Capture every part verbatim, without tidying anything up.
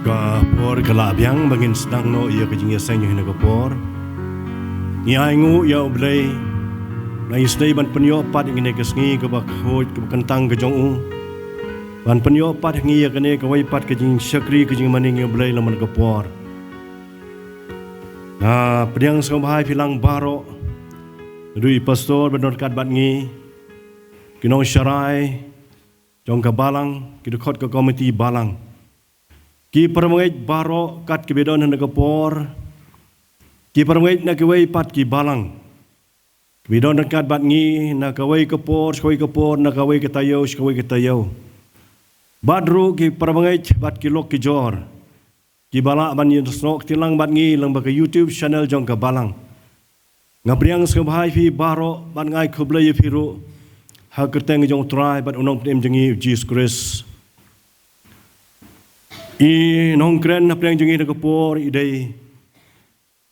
Ka por ka la biang ba ngin sdang noh ïa ka jingïaseng ïa kane ka por. Ngi ai nguh ïa U Blei. Ngi sdang ban pynïoh pat ïa kane ka sngi kaba khuid kaba kyntang ka jong U. Ban pynïoh pat ïa ngi ïa kane kawei pat ka jingshakri ka jingmane ïa U Blei lem bad ka por. Nga pdiang sngewbha ïa phi lang baroh. Naduh i pastor ba don ryngkat bad ngi. Ki nongsharai jong ka balang, ki dkhot ka komiti balang. Ki para bangeit baroh kat kiba don ha kane ka por. Ki para bangeit na kiwei pat ki balang. Kiba don ryngkat bad ngi na kawei ka por, sha kawei ka por, na kawei ka taïew, sha kawei ka taïew. Bad ruh ki para bangeit bad ki lok ki jor. Kiba lah ban ïasnoh kti lang bad ngi lyngba ka YouTube channel jong ka balang. Nga pdiang sngewbha ïa phi baroh bad nga ai khublei ïa phi ruh. Ha ka kyrteng jong U Trai bad U Nongpynim jong ngi U Jisu Khrist. I nongkren hapdeng jong ngi ha kane ka por i dei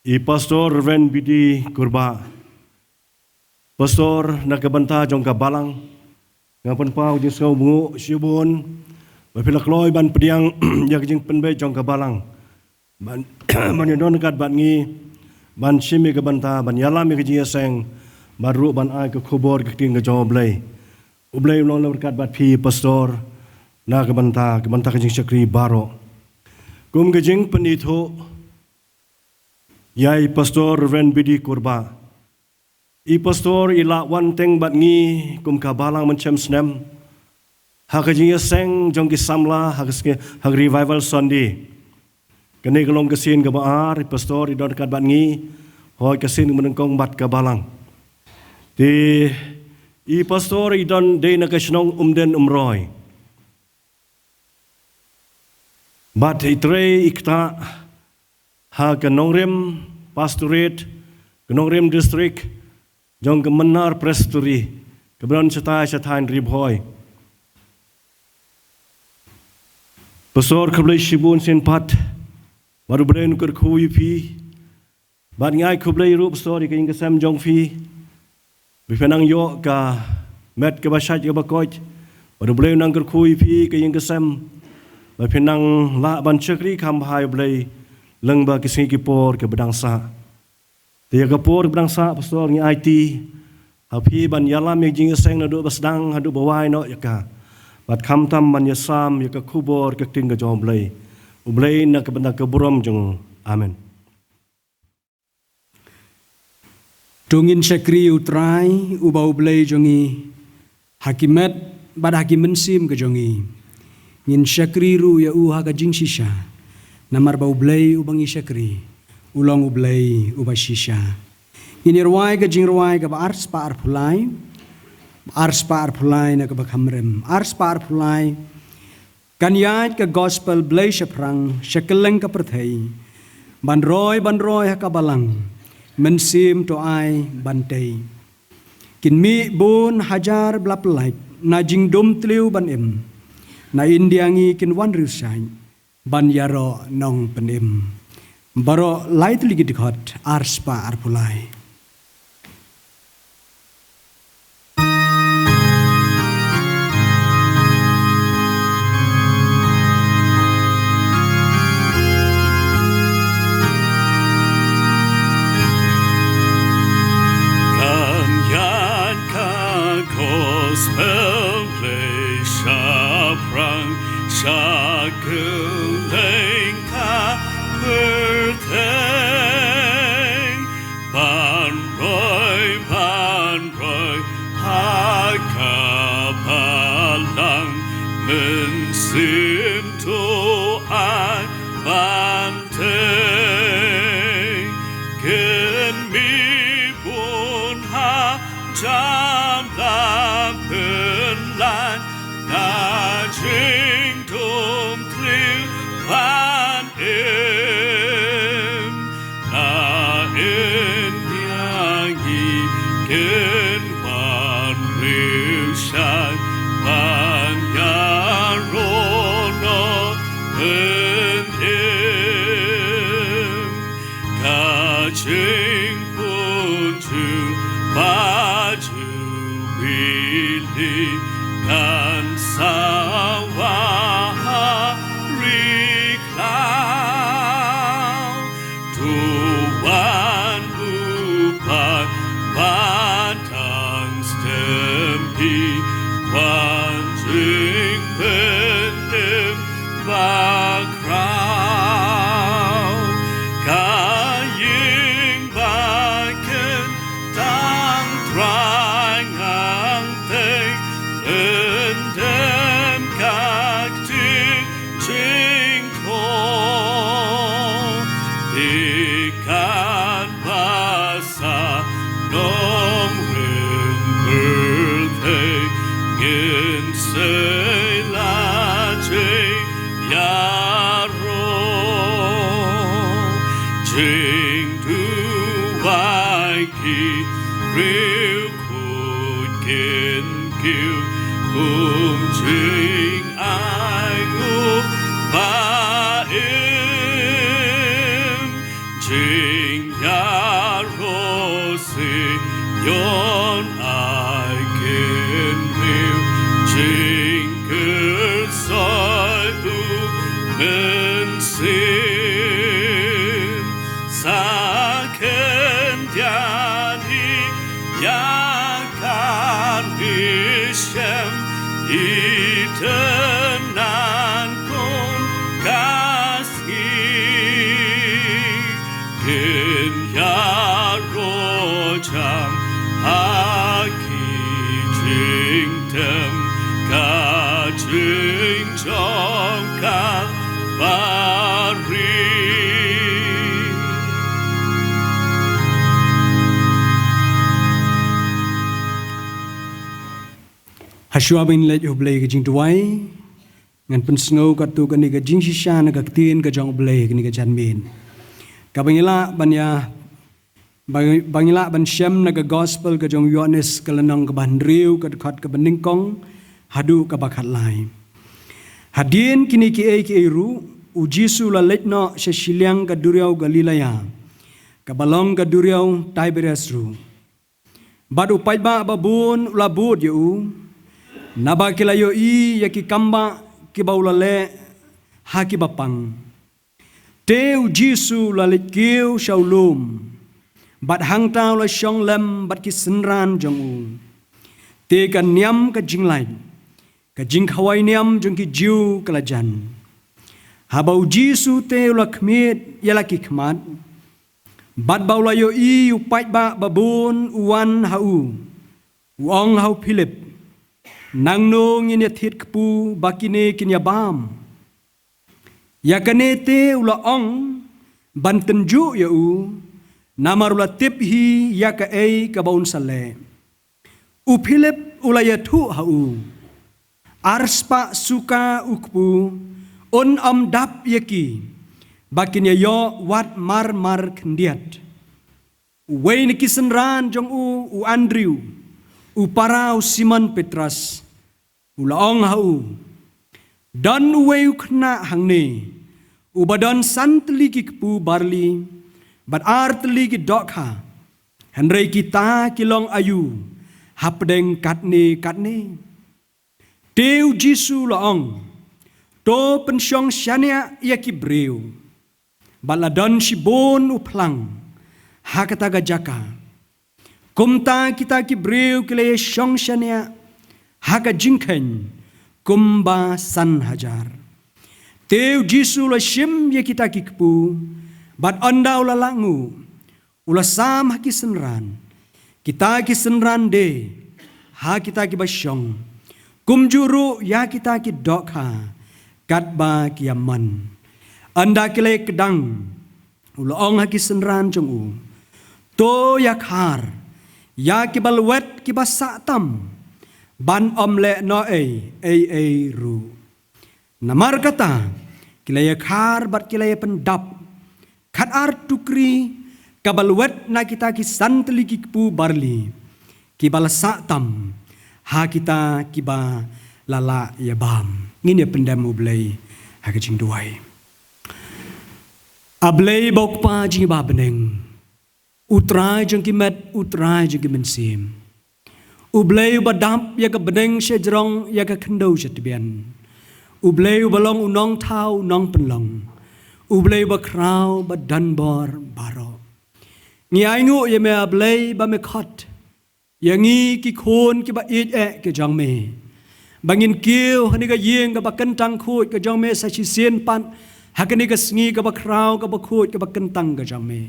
i Pastor Reverend B D Kurbah. Pastor na ka bynta jong ka balang. Nga pynpaw jingsngewnguh shibun ba phi la kloi ban pdiang ïa ka jingpynbeit jong ka balang. Ban, ban ïadon ryngkat bad ngi ban shim ïa ka bynta, ban ïalam ïa ka jingïaseng, bad ruh ban ai ka khubor ka ktien ka jong U Blei. U Blei un long ryngkat bad phi pastor na ka bynta, ka bynta ka jingshakri baroh. Kum ka jingpynithuh ïa i Pastor Reverend B D Kurbah. I pastor i la wan teng bad ngi kum ka balang mynshem snem. Ha ka jingïaseng jong ki samla ha ka sngi, ha ka Revival Sunday. Kane ka long ka sien kaba ar, i pastor i don ryngkat bad ngi. Hooid, ka sien kaba nyngkong bad ka balang. Te i pastor i don dei na ka shnong Umden Umroi. Bad i trei i ktah ha ka Nongrim Pastorate, ka Nongrim District, jong ka Mynnar Presbytery, kaba don shatai sha thaiñ Ri Bhoi. Pastor, khublei shibun sien pat, bad U Blei un kyrkhu ïa phi. Bad nga ai khublei ruh pastor ïa ka ïing ka sem jong phi. Ba phi nang ïoh ka met kaba shait kaba koit. Bad U Blei un nang kyrkhu ïa phi ka ïing ka sem. Ba phi nang lah ban shakri kham bha ïa U Blei lyngba ki sngi ki por kiba dang sah. Te ïa ka por ba dang sah pastor ngi aiti ha phi ban ïalam ïa ka jingïaseng naduh ba sdang haduh ba wai noh ïa ka. Bad khamtam ban ïasam ïa ka khubor ka ktien ka jong U Blei. U Blei na ka bynta ka burom jong u. Amen. To ngin shakri ïa U Trai uba U Blei jong ngi ha ki met bad ha ki mynsiem ka jong ngi. Ngin shakri ruh ïa u ha ka jingshisha. Namar ba U Blei uba ngi shakri u long U Blei uba shisha. Ngin ïa rwai ka jingrwai kaba arspah arphew lai, arspah arphew lai na kaba kham rem, arspah arphew lai. Kan ïaid ka gospel Blei shaphrang sha kylleng ka pyrthei. Ban roi, ban roi ha ka balang, mynsiem to ai ban tei. Kin mih bun hajar ba la pyllait na jingdum tliw ban im. Na India ngi kin wan riewshait ban ïaroh nongpynim. Baroh lai tylli ki dkhot, arspah arphew lai. Kan ïaid ka gospel Blei shaphrang sha kylleng ka pyrthei. Ban roi, ban roi ha ka balang, mynsiem to ai ban tei. Kin mih bun hajar ba la pyllait na jingdum tliw ban im. Na India ngi kin wan riewshait ban ïaroh nongpynim. Ka jingpynjur ba Jubili kan sa wah ha ri khlaiñ. Ban jingpynim bakhraw, ka ïing ba kyntang Trai Nangtei, lehse ka kti jingthoh, dei katba sa nongrim pyrthei, ngin sa ïa la jingïaroh. Jingduwai ki briew khuid kin kiew kum jingainguh ba im, jingïaroh Sion ai kynriah, jingkyrshoi U Mynsiem. Sa khyndiat hi ïa ka mynsiem, i tynnan kum ka sngi, kin ïaroh jam ha ki jingtem, ka jingjop Kalbari. Hashwa ban leit ha U Blei ka jingduwai, ngan pynsngew katto katne ka jingshisha na ka ktien ka jong U Blei kane ka janmiet. Kaba ngi lah ban ïa, ba, ba ngi lah ban shem na ka Gospel ka jong u Ïoannis, ka lynnong kaba hynriew, ka dkhot kaba nyngkong haduh kaba khatlai. Hadien kine kiei kiei ruh, U Jisu u la leit noh sha shiliang ka duriaw Galilea, kaba long ka duriaw Tiberias ruh. Bad u paidbah babun u la bud ïa u, naba ki la ïohi ïa ki kambah kiba u la leh ha kiba pang. Te U Jisu u la leit kiew sha u lum, bad hangta u la shong lem bad ki synran jong u. Te ka niam ka jinglait, ka jingkhawai niam jong ki Jiw ka la jan. Haba U Jisu te u la khmied ïa la ki khmat, bad ba u la ïohi u paidbah babun u wan ha u, u ong ha u Philip, "Nangno ngin ïa thied kpu ba kine kin ïa bam?" Ïa kane te u la ong ban tynjuh ïa u, namar u la tip hi ïa kaei kaba un sa leh. U Philip u la ïathuh ha u, "Ar spah suka u kpu, un ym dap ïa ki ba kin ïa ïoh wat mar mar khyndiat." Uwei na ki synran jong u, u Andrew, u para u Simon Petros, u la ong ha u, "Don uwei u khynnah hangne uba don san tylli ki kpu barli bad ar tylli ki dohkha, hynrei kita ki long aïu hapdeng katne katne?" Te U Jisu u la ong, "To pynshong shaniah ïa ki briew." Bad la don shibun u phlang ha kata ka jaka. Kumta kita ki briew ki la ïa shong shaniah ha ka jingkheiñ kumba san hajar. Te U Jisu u la shim ïa kita ki kpu, bad ynda u la lah nguh, u la sam ha ki synran, kita ki synran de ha kita kiba shong, kumjuh ruh ïa kita ki dohkha katba ki ïa mon. Ynda ki la ïa kdang, u la ong ha ki synran jong u, "To ïa khar ïa kiba lwet kiba sah tam, ban ym leh noh ei ei ei ruh." Namar kata, ki la ïa khar bad ki la ïa pyndap khat ar tukri kaba lwet na kita ki san tylli ki kpu barli kiba la sah tam ha kita kiba la lah ïa bam. Ngin ïa pyndem, U Blei, ha ka jingduwai. A Blei ba u Kpa jingim ba ha bneng, U Trai jong ki met, U Trai jong ki mynsiem. U Blei uba dap ïa ka bneng sha jrong, ïa ka khyndew sha tbian. U Blei uba long u nongthaw, u nongpynlong. U Blei uba khraw, ba don bor baroh. Ngi ainguh ïa me, A Blei, ba me khot ïa ngi ki khun kiba ïeit eh ki jong me, ba ngin kiew ha kane ka ïing kaba kyntang khuid ka jong me sa shisien pat ha kane ka sngi kaba khraw kaba khuid kaba kyntang ka jong me.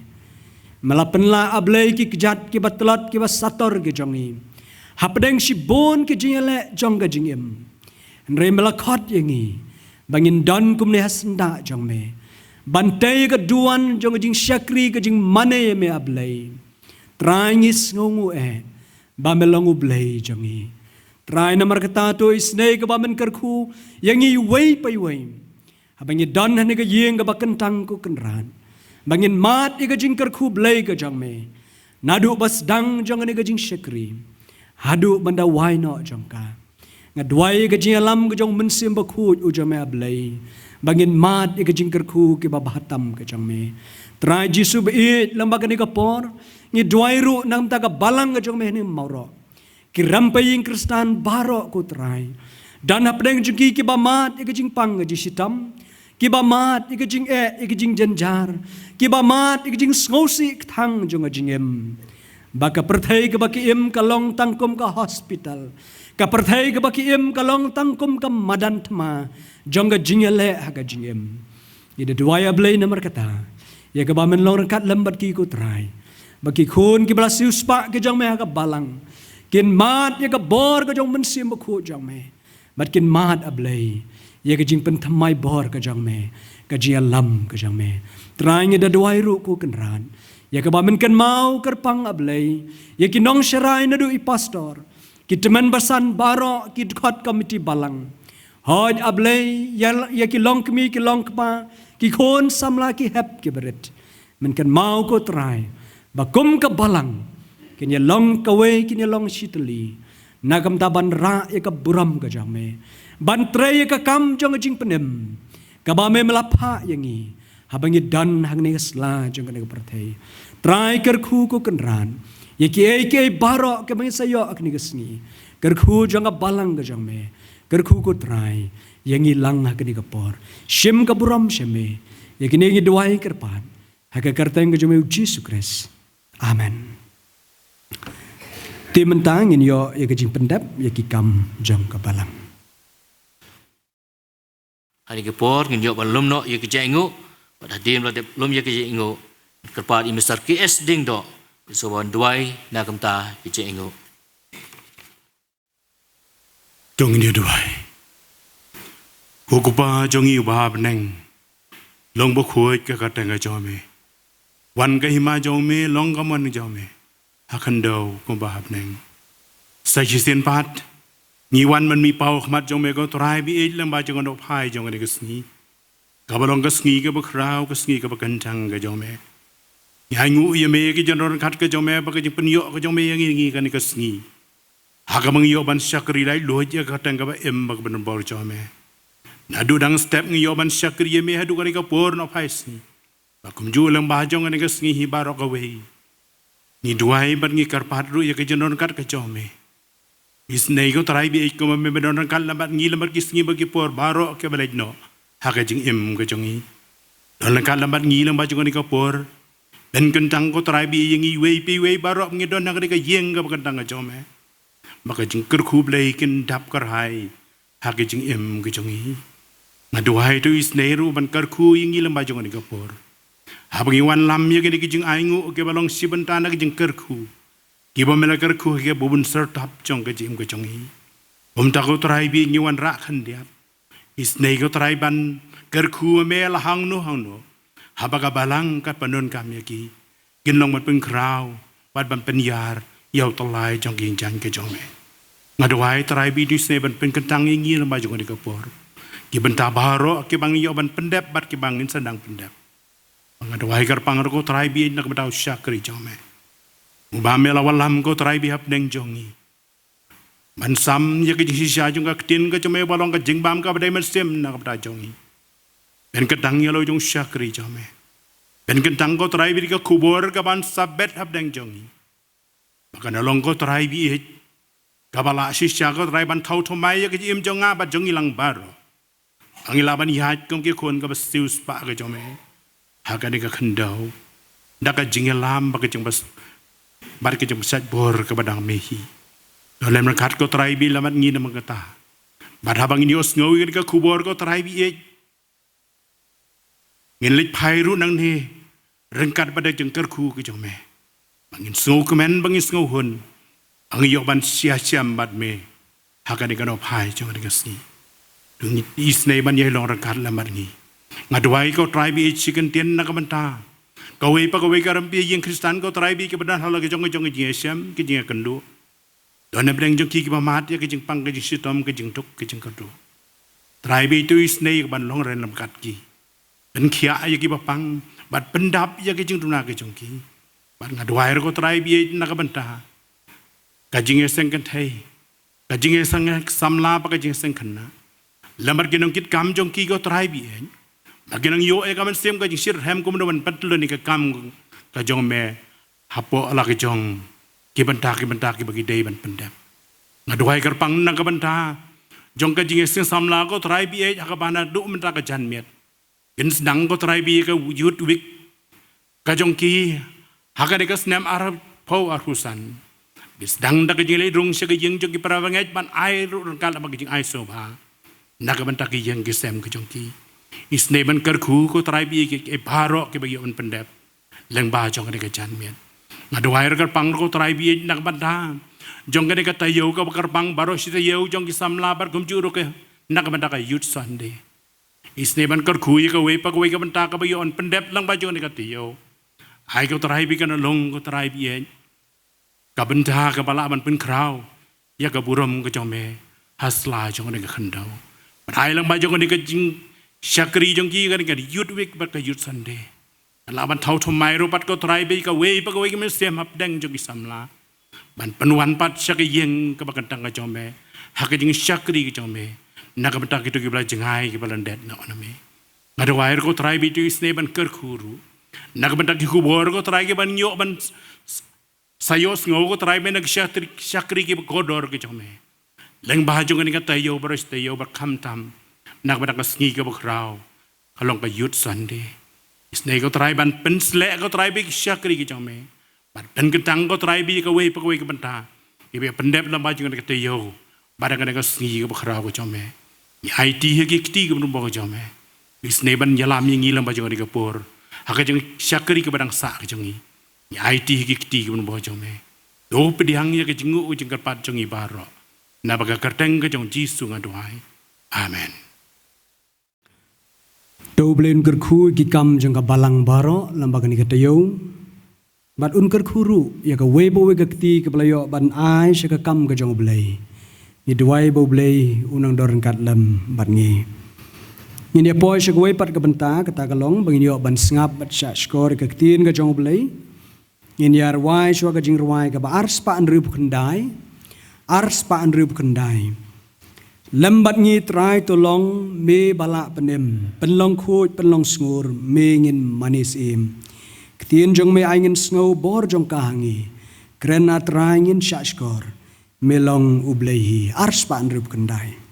Me la pynlah, A Blei, ki kjat kiba tlot kiba sator ki jong ngi hapdeng shibun ki jingïaleh jong ka jingim. Hynrei me la khot ïa ngi ba ngin don kumne ha syndah jong me ban tei ka duwan jong ka jingshakri ka jingmane ïa me, A Blei. Trai, ngi sngewnguh eh ba me long U Blei jong ngi. Trai, namarkata to isynei kaba men kyrkhu ïa ngi iwei pa iwei haba ngi don ha kane ka ïing kaba kyntang, ko Kynrad, ba ngin mad ïa ka jingkyrkhu Blei ka jong me naduh ba sdang jong kane ka jingshakri haduh ban da wai noh jong ka. Nga duwai ïa ka jingïalam ka jong U Mynsiem Bakhuid u jong me, A Blei, ba ngin mad ïa ka jingkyrkhu kiba bha tam ka jong me. Trai Jisu baieit, lyngba kane ka por ngi duwai ruh na ka bynta ka balang ka jong me ha Mawroh, ki rympei ïing Khristan baroh, ko Trai. Don hapdeng jong ki kiba mad ïa ka jingpang ka jingshitom, kiba mad ïa ka jingeh ïa ka jingjynjar, kiba mad ïa ka jingsngewsih kthang jong ka jingim. Ba ka pyrthei kaba ki im ka long tang kum ka hospital, ka pyrthei kaba ki im ka long tang kum ka madan thma jong ka jingïaleh ha ka jingim. Ngi da duwai, A Blei, namarkata ïa kaba men long ryngkat lem bad ki, ko Trai, ba ki khun kiba la siewspah ki jong me ha ka balang kin mad ïa ka bor ka jong U Mynsiem Bakhuid jong me, bad kin mad, A Blei, ïa ka jingpynthymmai bor ka jong me, ka jingïalam ka jong me. Trai, ngi da duwai ruh, ko Kynrad, ïa kaba men kynmaw kyrpang, A Blei, ïa ki nongsharai naduh i pastor, ki tymmen basan baroh, ki dkhot komiti balang. Hooid, A Blei, ïa, ïa ki longkmie ki longkpa, ki khun samla, ki hep ki barit, men kynmaw, ko Trai, ba kum ka balang kin ïa long kawei, kin ïa long shitylli na ka bynta ban rah ïa ka burom ka jong me, ban trei ïa ka kam jong ka jingpynim kaba me, me la phah ïa ngi haba ngi don hangne ha sla jong kane ka pyrthei. Trai, kyrkhu, ko Kynrad, ïa kiei kiei baroh kiba ngi sa ïoh ha kane ka sngi. Kyrkhu jong ka balang ka jong me, kyrkhu, ko Trai, ïa ngi lang ha kane ka por. Shim ka burom sha me ïa kine ngi duwai kyrpad ha ka kyrteng ka jong me, U Jisu Khrist. Amen. Te mynta ngin ïoh ïa ka jingpyndep ïa ki kam jong ka balang. Ha kane ka por ngin ïoh ban lum noh ïa ka jingaiñguh, bad hadien ba la dep lum ïa ka jingaiñguh, kyrpad ïa u Mister K S Diengdoh, u sa wan duwai na ka bynta ka jingaiñguh. To ngin ïa duwai. Ko Kpa jong ngi uba ha bneng, long bakhuid ka kyrteng ka jong me. Wan ka hima jong me, long ka mon jong me ha khyndew kumba ha bneng. Sa shisien pat ngi wan ban mih paw ha khmat jong me, ko Trai baieit, lyngba jong ka nongphai jong kane ka sngi, kaba long ka sngi kaba khraw, ka sngi kaba kyntang ka jong me. Ngi ainguh ïa me ïa ki jingdon ryngkat ka jong me, bad ka jingpynïoh ka jong me ïa ngi, ngi kane ka sngi, ha kaba ngi ïoh ban shakri laitluid ïa ka kyrteng kaba im bad kaba donbor jong me. Naduh dang step ngi ïoh ban shakri ïa me haduh kane ka por, nongphai sngi, bad kumjuh lyngba jong kane ka sngi hi baroh kawei, ngi duwai bad ngi kyrpad ruh ïa ka jingdon ryngkat ka jong me. Isynei, ko Trai baieit, kumba me, me don ryngkat lem bad ngi lem bad ki sngi bad ki por baroh kiba leit noh ha ka jingim ka jong ngi. Don ryngkat lem bad ngi lyngba jong kane ka por. Men kyntang, ko Trai baieit, ïa ngi iwei pa iwei baroh ba ngi don ha kane ka ïing kaba kyntang ka jong me, ba ka jingkyrkhu Blei kin dap kyrhai ha ka jingim ka jong ngi. Nga duwai to isynei ruh ban kyrkhu ïa ngi lyngba jong kane ka por, haba ngi wanlam ïa kine ki jingainguh kiba long shi bynta na ka jingkyrkhu, kiba me la kyrkhu ha kiba bun syrtap jong ka jingim ka jong ngi. Kumta, ko Trai baieit, ngi wanrah khyndiat. Isynei, ko Trai, ban kyrkhu ïa me la hangno hangno, haba ka balang kat ba donkam ïa ki, kin long ban pynkhraw bad ban pynïar ïa u tyllai jong ka ïing jaiñ ka jong me. Nga duwai, Trai baieit, isynei ban pynkyntang ïa ngi lyngba jong kane ka por, ki bynta baroh kiba ngi ïoh ban pyndep bad kiba ngin sa nang pyndep. Nga duwai kyrpang ruh, ko Trai baieit, na ka bynta u shakri jong me, uba me la wallam, ko Trai baieit, hapdeng jong ngi, ban sam ïa ka jingshisha jong ka ktien ka jong me, ba long ka jingbam kaba dei mynsiem na ka bynta jong ngi. Men kyntang ïa la u jong u shakri jong me. Men kyntang, ko Trai baieit, ka khubor kaban sa bet hapdeng jong ngi, ba kan long, ko Trai baieit, kaba la shisha, ko Trai, ban thaw thymmai ïa ka jingim jong nga bad jong ngi lang baroh, ba ngin lah ban ïaid kum ki khun kiba siewspah ka jong me ha kane ka khyndew, da ka jingïalam bad ka jingbas-, bad ka jingbasaitbor kaba dang me hi. To lem ryngkat, ko Trai baieit, lem bad ngi namar kata, Bad haba ngin ïohsngew ïa ka khubor ko Trai baieit, ngin leit phai ruh nangne ryngkat bad ka jingkyrkhu ka jong me. Ba ngin sngewkmen, ba ngin sngewhun, ba ngin ïoh ban ïashem bad me ha kane ka nongphai jong kane ka sngi. To isynei ban ïai long ryngkat lem bad ngi. Nga duwai ko Trai baieit, shi kyntien na ka bynta kawei pa kawei ka rympei ïing Khristan ko Trai baieit, kiba don ha la ka jong ka jong ka jingïashem, ka jingïakynduh. Don na pdeng jong ki kiba mad ïa ka jingpang, ka jingshitom, ka jingduk, ka jingkyrduh. Trai baieit, to isynei ban long ryngkat ki. Pynkhiah ïa kiba pang bad pyndap ïa ka jingduna ka jong ki. Bad nga duwai ruh ko Trai baieit na ka bynta ka jingïaseng kynthei, ka jingïaseng samla bad ka jingïaseng khynnah. Lem bad ki nongkitkam jong ki ko Trai baieit, ba kin nang ïoh ïa ka mynsiem ka jingshitrhem kumno ban pyntylli ïa ka kam ka jong me hapoh la ka jong ki bynta ki bynta kiba ki dei ban pyndep. Nga duwai kyrpang na ka bynta jong ka jingïaseng samla ko Trai baieit, ha kaba naduh mynta ka janmiet kin sdang ko Trai baieit ka Youth Week ka jong ki ha kane ka snem arphew arphew san. Kin sdang da ka jingleit rung sha ka ïing jong ki para bangeit ban ai ruh ryngkat bad ka jingai sngewbha na ka bynta ki ïing ki sem ka jong ki. Isynei ban kyrkhu ko Trai baieit ïa ki baroh kiba ïoh ban pyndep lyngba jong kane ka janmiet. Nga duwai ruh kyrpang ruh ko Trai baieit na ka bynta jong kane ka taïew kaba kyrpang, baroh shi taïew jong ki samla bad kumjuh ruh ka na ka bynta ka Youth Sunday. Isynei ban kyrkhu ïa kawei pa kawei ka bynta kaba ïoh ban pyndep lyngba jong kane ka taïew. Ai ko Trai baieit, kan long ko Trai baieit ka bynta kaba lah ban pynkhraw ïa ka burom ka jong me ha sla jong kane ka khyndew. Bad ai lyngba jong kane ka jingshakri jong ki, kane ka Youth Week bad ka Youth Sunday, kan lah ban thaw thymmai ruh pat ko Trai baieit kawei pa kawei ka mynsiem hapdeng jong ki samla ban pynwan pat sha ka ïing kaba kyntang ka jong me ha ka jingshakri ka jong me na ka bynta kito kiba la jngai, kiba la lyndet noh na me. Nga duwai ruh ko Trai baieit, to isynei ban kyrkhu ruh na ka bynta ki khubor ko Trai kiban ïoh ban s-, s-, sa ïohsngew ko Trai me na ki shakri, shakri kiba kordor ka jong me lyngba jong kane ka taïew baroh shi taïew, bad khamtam na ka bynta ka sngi kaba khraw ka long ka Youth Sunday. Isynei ko Trai ban pynsleh ko Trai baieit ki shakri ki jong me bad pynkyntang ko Trai baieit kawei pa kawei ka bynta kiba pyndep lyngba jong kane ka taïew bad kane ka sngi kaba khraw ka jong me. Ngi aiti ha ki kti kiba bymjukut ka jong me. Isynei ban ïalam ïa ngi lyngba jong kane ka por ha ka jingshakri kaba dang sah ka jong ngi. Ngi aiti ha ki kti kiba bymjukut ka jong me. To pdiang ïa ka jingnguh jingkyrpad jong ngi baroh. Naba ka kyrteng ka jong U Jisu nga duwai. Amen. To U Blei un kyrkhu ïa ki kam jong ka balang baroh lyngba kane ka taïew. Bad un kyrkhu ruh ïa kawei pa kawei ka kti kaba la ïoh ban ai sha ka kam ka jong U Blei. Ngi duwai ba U Blei un nang don ryngkat lem bad ngi. Ngin ïa poi sha kawei pat ka bynta, kata ka long ba ngin ïoh ban sngap bad shahshkor ïa ka ktien ka jong U Blei. Ngin ïa rwai shuwa ka jingrwai kaba arspah hynriewphew khyndai. Arspah hynriewphew khyndai. Lem bad ngi Trai, to long me ba lah pynim, pynlong khuid pynlong sngur me ngin mane syiem. Ktien jong me ai ngin sngew bor jong ka ha ngi. Kren ah Trai ngin shahshkor, me long U Blei hi. Arspah hynriewphew khyndai.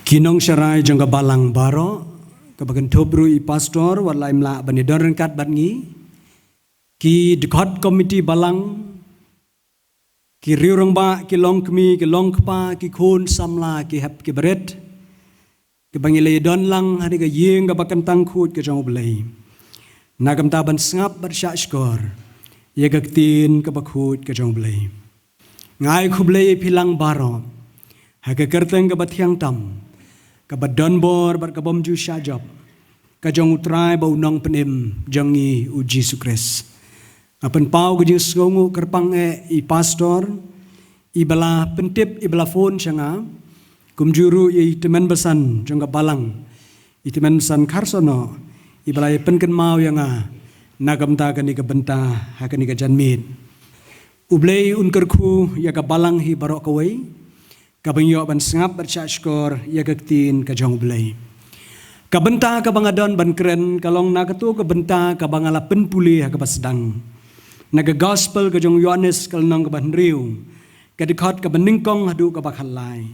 Ki nongsharai jong ka balang baroh, kaba kynthup ruh i pastor, wat la im lah ban ïadon ryngkat bad ngi. Ki dkhot komiti balang, ki riew rangbah, ki longkmie, ki longkpa, ki khun samla, ki hep ki barit, kiba ngi la ïadon lang ha kane ka ïing kaba kyntang khuid ka jong U Blei, na ka bynta ban sngap bad shahshkor ïa ka ktien kaba khuid ka jong U Blei. Nga ai khublei ïa phi lang baroh ha ka kyrteng kaba thiang tam, kaba don bor bad ka bym ju shah jop, ka jong U Trai bad U Nongpynim jong ngi U Jisu Khrist. Nga pynpaw ka jingsngewnguh kyrpang eh i pastor, iba la pyntip, iba la phone sha nga, kumjuh ruh ïa i tymmen basan jong ka balang, i tymmen basan Kharsono, iba la ïa pynkynmaw ïa nga na ka bynta kane ka bynta ha kane ka janmiet. U Blei un kyrkhu ïa ka balang hi baroh kawei, kaba ngi ïoh ban sngap bad shahshkor ïa ka ktien ka jong U Blei. Ka bynta kaba nga don ban kren ka long na kato ka bynta kaba nga la pynpule ha kaba sdang, na ka gospel ka jong u Ïoannis ka lynnong kaba hynriew, ka dkhot kaba nyngkong haduh kaba khatlai.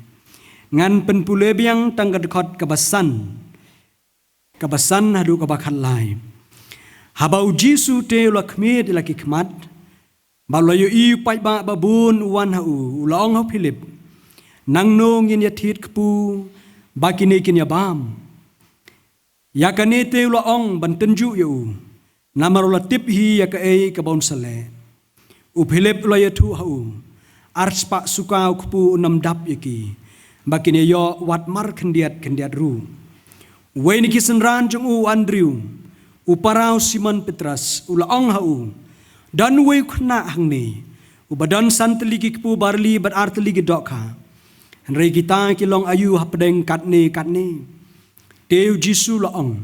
Ngan pynpule biang tang ka dkhot kaba san, kaba san haduh kaba khatlai. Haba U Jisu te u la khmied ïa la ki khmat, bad u la ïohi u paidbah babun u wan ha u, u la ong ha u Philip, "Nangno ngin ïa thied kpu ba kine kin ïa bam?" Ïa kane te u la ong ban tynjuh ïa u, namar u la tip hi ïa kaei kaba un sa leh. U Philip u la ïathuh ha u, "Arspah suka u kpu un ym dap ïa ki, ba kin ïa ïoh wat mar khyndiat khyndiat ruh." Uwei na ki synran jong u, u Andrew, u para u Simon Petros, u la ong ha u, "Don uwei u khynnah hangne, uba don san tylli ki kpu barli bad ar tylli ki dohkha. Hynrei kita ki long aïu hapdeng katne katne?" Te U Jisu u la ong,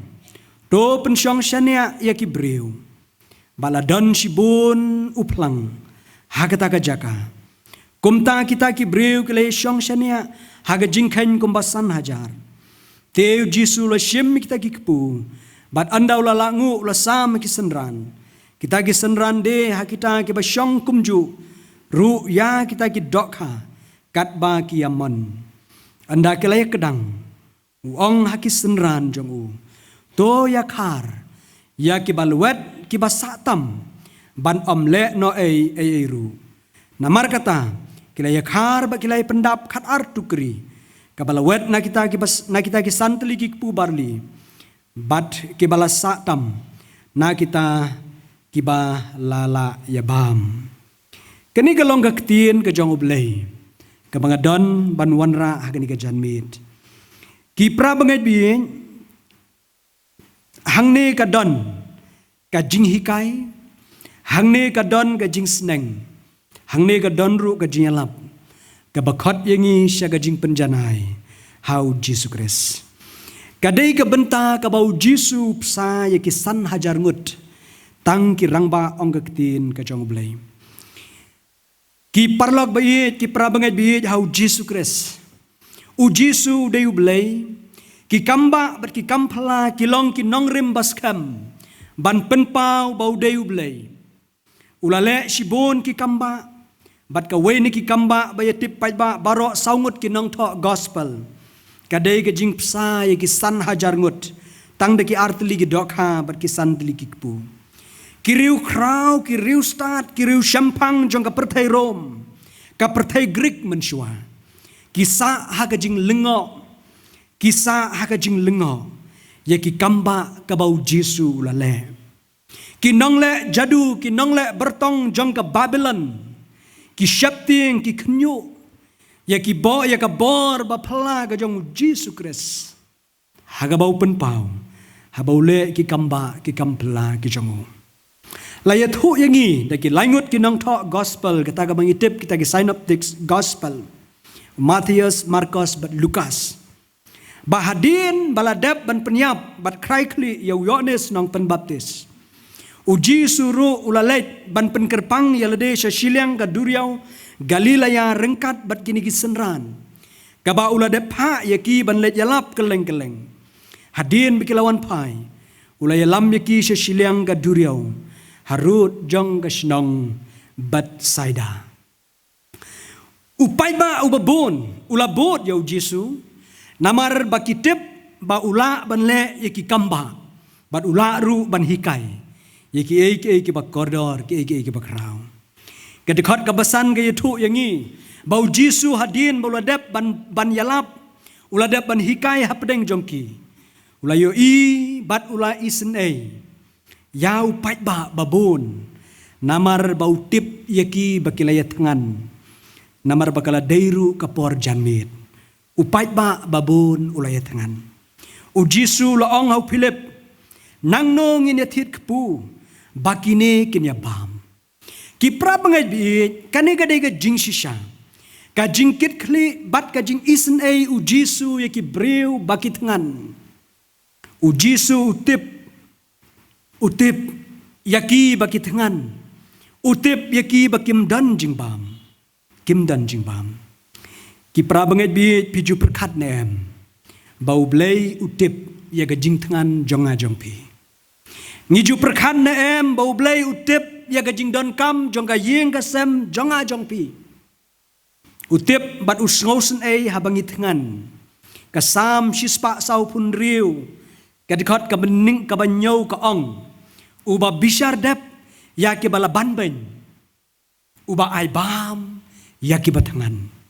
"To pynshong shaniah ïa ki briew." Bad la don shibun u phlang ha kata ka jaka. Kumta kita ki briew ki la ïa shong shaniah ha ka jingkheiñ kumba san hajar. Te U Jisu u la shim ïa kita ki kpu, bad ynda u la lah nguh u la sam ha ki synran. Kita ki synran de ha kita kiba shong kumjuh ruh ïa kita ki dohkha katba ki ïa mon. Ynda ki la ïa kdang, u ong ha ki synran jong u, "To ïakhar ïa kiba lwet kiba sah tam, ban ym leh noh ei ei ei ruh." Namar kata, ki la ïakhar bad ki la ïa pyndap khatar tukri, kaba lwet na kita kiba s-, na kita ki san tylli ki kpu barli, bad kiba la sah tam na kita kiba la lah ïa bam. Kane ka long ka ktien ka jong U Blei, kaba nga don ban wanrah ha kane ka janmiet. Ki para bangeit baieit, hangne ka don ka jinghikai, hangne ka don ka jingsneng, hangne ka don ruh ka jingïalap, kaba khot ïa ngi sha ka jingpynjanai ha U Jisu Khrist. Ka dei ka bynta kaba U Jisu u bsa ïa ki san hajar ngut tang ki rangbah, ong ka ktien ka jong U Blei. Ki paralok baieit, ki para bangeit baieit ha U Jisu Khrist. U Jisu u dei U Blei. Ki kambah bad ki kamphylla ki long ki nongrim ba skhem ban pynpaw ba u dei U Blei. U la leh shibun ki kambah, bad kawei na ki kambah ba ïa tip paidbah baroh saw ngut ki nongthoh gospel, ka dei ka jingbsa ïa ki san hajar ngut tang da ki ar tylli ki dohkha bad ki san tylli ki kpu. Ki riewkhraw, ki riewstad, ki riewshemphang jong ka pyrthei Rom, ka pyrthei Grik mynshuwa, ki sah ha ka jinglyngngoh, ki sah ha ka jinglyngngoh ïa ki kambah kaba U Jisu u la leh. Ki nongleh jadu, ki nongleh byrtong jong ka Babilon, ki sheptieng, ki khynñiuh ïa ki bo-, ïa ka bor baphylla ka jong U Jisu Khrist, ha kaba u pynpaw haba u leh ki kambah ki kamphylla ki jong u. La ïathuh ïa ngi da ki lai ngut ki nongthoh gospel, kata kaba ngi tip kita ki synoptic gospel, Mathaios, Markos bad Lukas, ba hadien ba la dep ban pynïap bad khrai khlieh ïa u Ïoannis Nongpynbaptis, U Jisu ruh u la leit ban pynkyrpang ïa lade sha shiliang ka duriaw Galilea ryngkat bad kine ki synran, kaba u la dep phah ïa ki ban leit ïalap kylleng kylleng. Hadien ba ki la wan phai, u la ïalam ïa ki sha shiliang ka duriaw, harud jong ka shnong Bethsaida. U paidbah uba bun u la bud ïa U Jisu, Namar ba ki tip ba u lah ban leh ïa ki kam bah, bad u lah ruh ban hikai ïa kiei kiei kiba kordor, kiei kiei kiba khraw. Ka dkhot kaba san ka ïathuh ïa ngi ba U Jisu hadien ba u la dep ban, ban ïalap, u la dep ban hikai hapdeng jong ki, u la ïohi bad u la isynei ïa u paidbah babun, namar ba u tip ïa ki ba ki la ïathngan, namar ba ka la dei ruh ka por janmiet. U paidbah babun u la ïathngan. U Jisu u la ong ha u Philip, "Nangno ngin ïathied kpu ba kine kin ïabam?" Ki para bangeit baieit, kane ka dei ka jingshisha, ka jingkitkhlieh bad ka jingisynei U Jisu ïa ki briew ba ki thngan. U Jisu u tip, u tip ïa ki ba ki thngan. U tip ïa ki ba kim don jingbam. Kim don jingbam. Ki para bangeit baieit, phi ju pyrkhat ne em ba U Blei u tip ïa ka jingthngan jong nga jong phi? Ngi ju pyrkhat ne em ba U Blei u tip ïa ka jingdonkam jong ka ïing ka sem jong nga jong phi? U tip bad u sngewsynei haba ngi thngan. Ka Salm shispah sawphew hynriew, ka dkhot kaba nyngkong, kaba hynñiew ka ong, "Uba bishar dep ïa kiba la banbeiñ, uba ai bam ïa kiba thngan."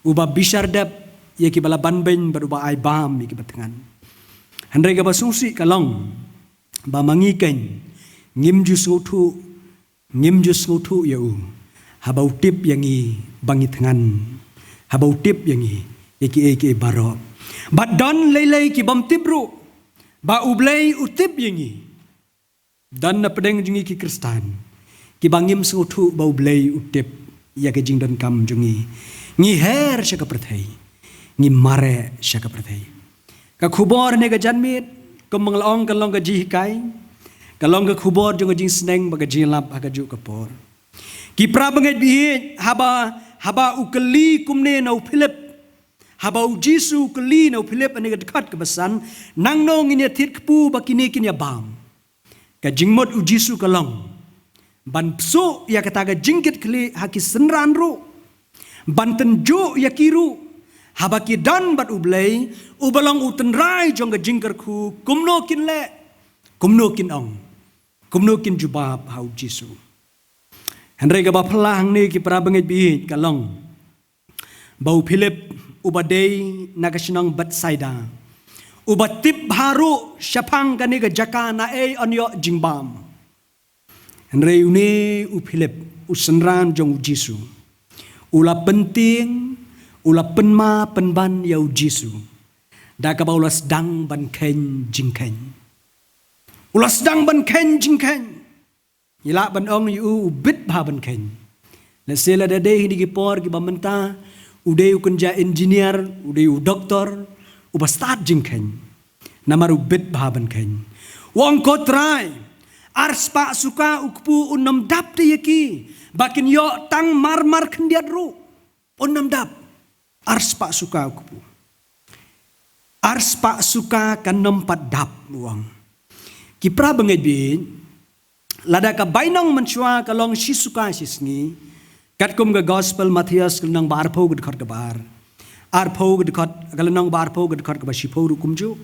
Uba bishar dep ïa kiba la banbeiñ bad uba ai bam ïa kiba thngan. Hynrei kaba sngewsih ka long ba ma ngi keiñ ngim ju sngewthuh, ngim ju sngewthuh ïa u haba u tip ïa ngi ba ngi thngan, haba u tip ïa ngi ïa kiei kiei baroh. Bad don lei lei ki bym tip ruh ba U Blei u tip ïa ngi. Don na pdeng jong ngi ki Khristan kiba ngim sngewthuh ba U Blei u tip ïa ka jingdonkam jong ngi. Ngi her sha ka pyrthei, ngi mareh sha ka pyrthei. Ka khubor ne ka janmiet, kum ba nga la ong, ka long ka jinghikai, ka long ka khubor jong ka jingsneng bad ka jingïalap ha kajuh ka por. Ki para bangeit baieit, haba, haba u kylli kumne na u Philip, haba U Jisu u kylli na u Philip ha kane ka dkhot kaba san, "Nangno ngin ïathied kpu ba kine kin ïabam?" Ka jingmut U Jisu ka long ban pynsuh ïa kata ka jingkitkhlieh ha ki synran ruh, ban tynjuh ïa ki ruh, haba ki don bad U Blei uba long u tynrai jong ka jingkyrkhu, kumno kin leh, kumno kin ong, kumno kin jubab ha U Jisu. Hynrei kaba phylla hangne, ki para bangeit baieit, ka long ba u Philip, uba dei na ka shnong Bethsaida, uba tip bha ruh shaphang kane ka jaka naei yn ïoh jingbam. Hynrei une u Philip, u synran jong U Jisu, u la pyntieng, u la pynma pynban ïa U Jisu da kaba u la sdang ban kheiñ jingkheiñ. U la sdang ban kheiñ jingkheiñ. Ngi lah ban ong ïa u, u bit bha ban kheiñ. Lehse lada dei ha kine ki por kiba mynta, u dei u kynja engineer, u dei u doktor, uba stad jingkheiñ. Namar u bit bha ban kheiñ. U ong, "Ko Trai, arspah suka u kpu un ym dap te ïa ki, ba kin ïoh tang marmar khyndiat ruh. Un ym dap. Arspah suka u kpu. Arspah suka kan ym pat dap," u ong. Ki para bangeit baieit, lada ka bainong mynshuwa ka long shi suka shi sngi, katkum ka Gospel Mathaios ka lynnong ba arphew ka dkhot kaba ar, arphew ka dkhot, ka lynnong ba arphew ka dkhot kaba shiphew ruh kumjuh.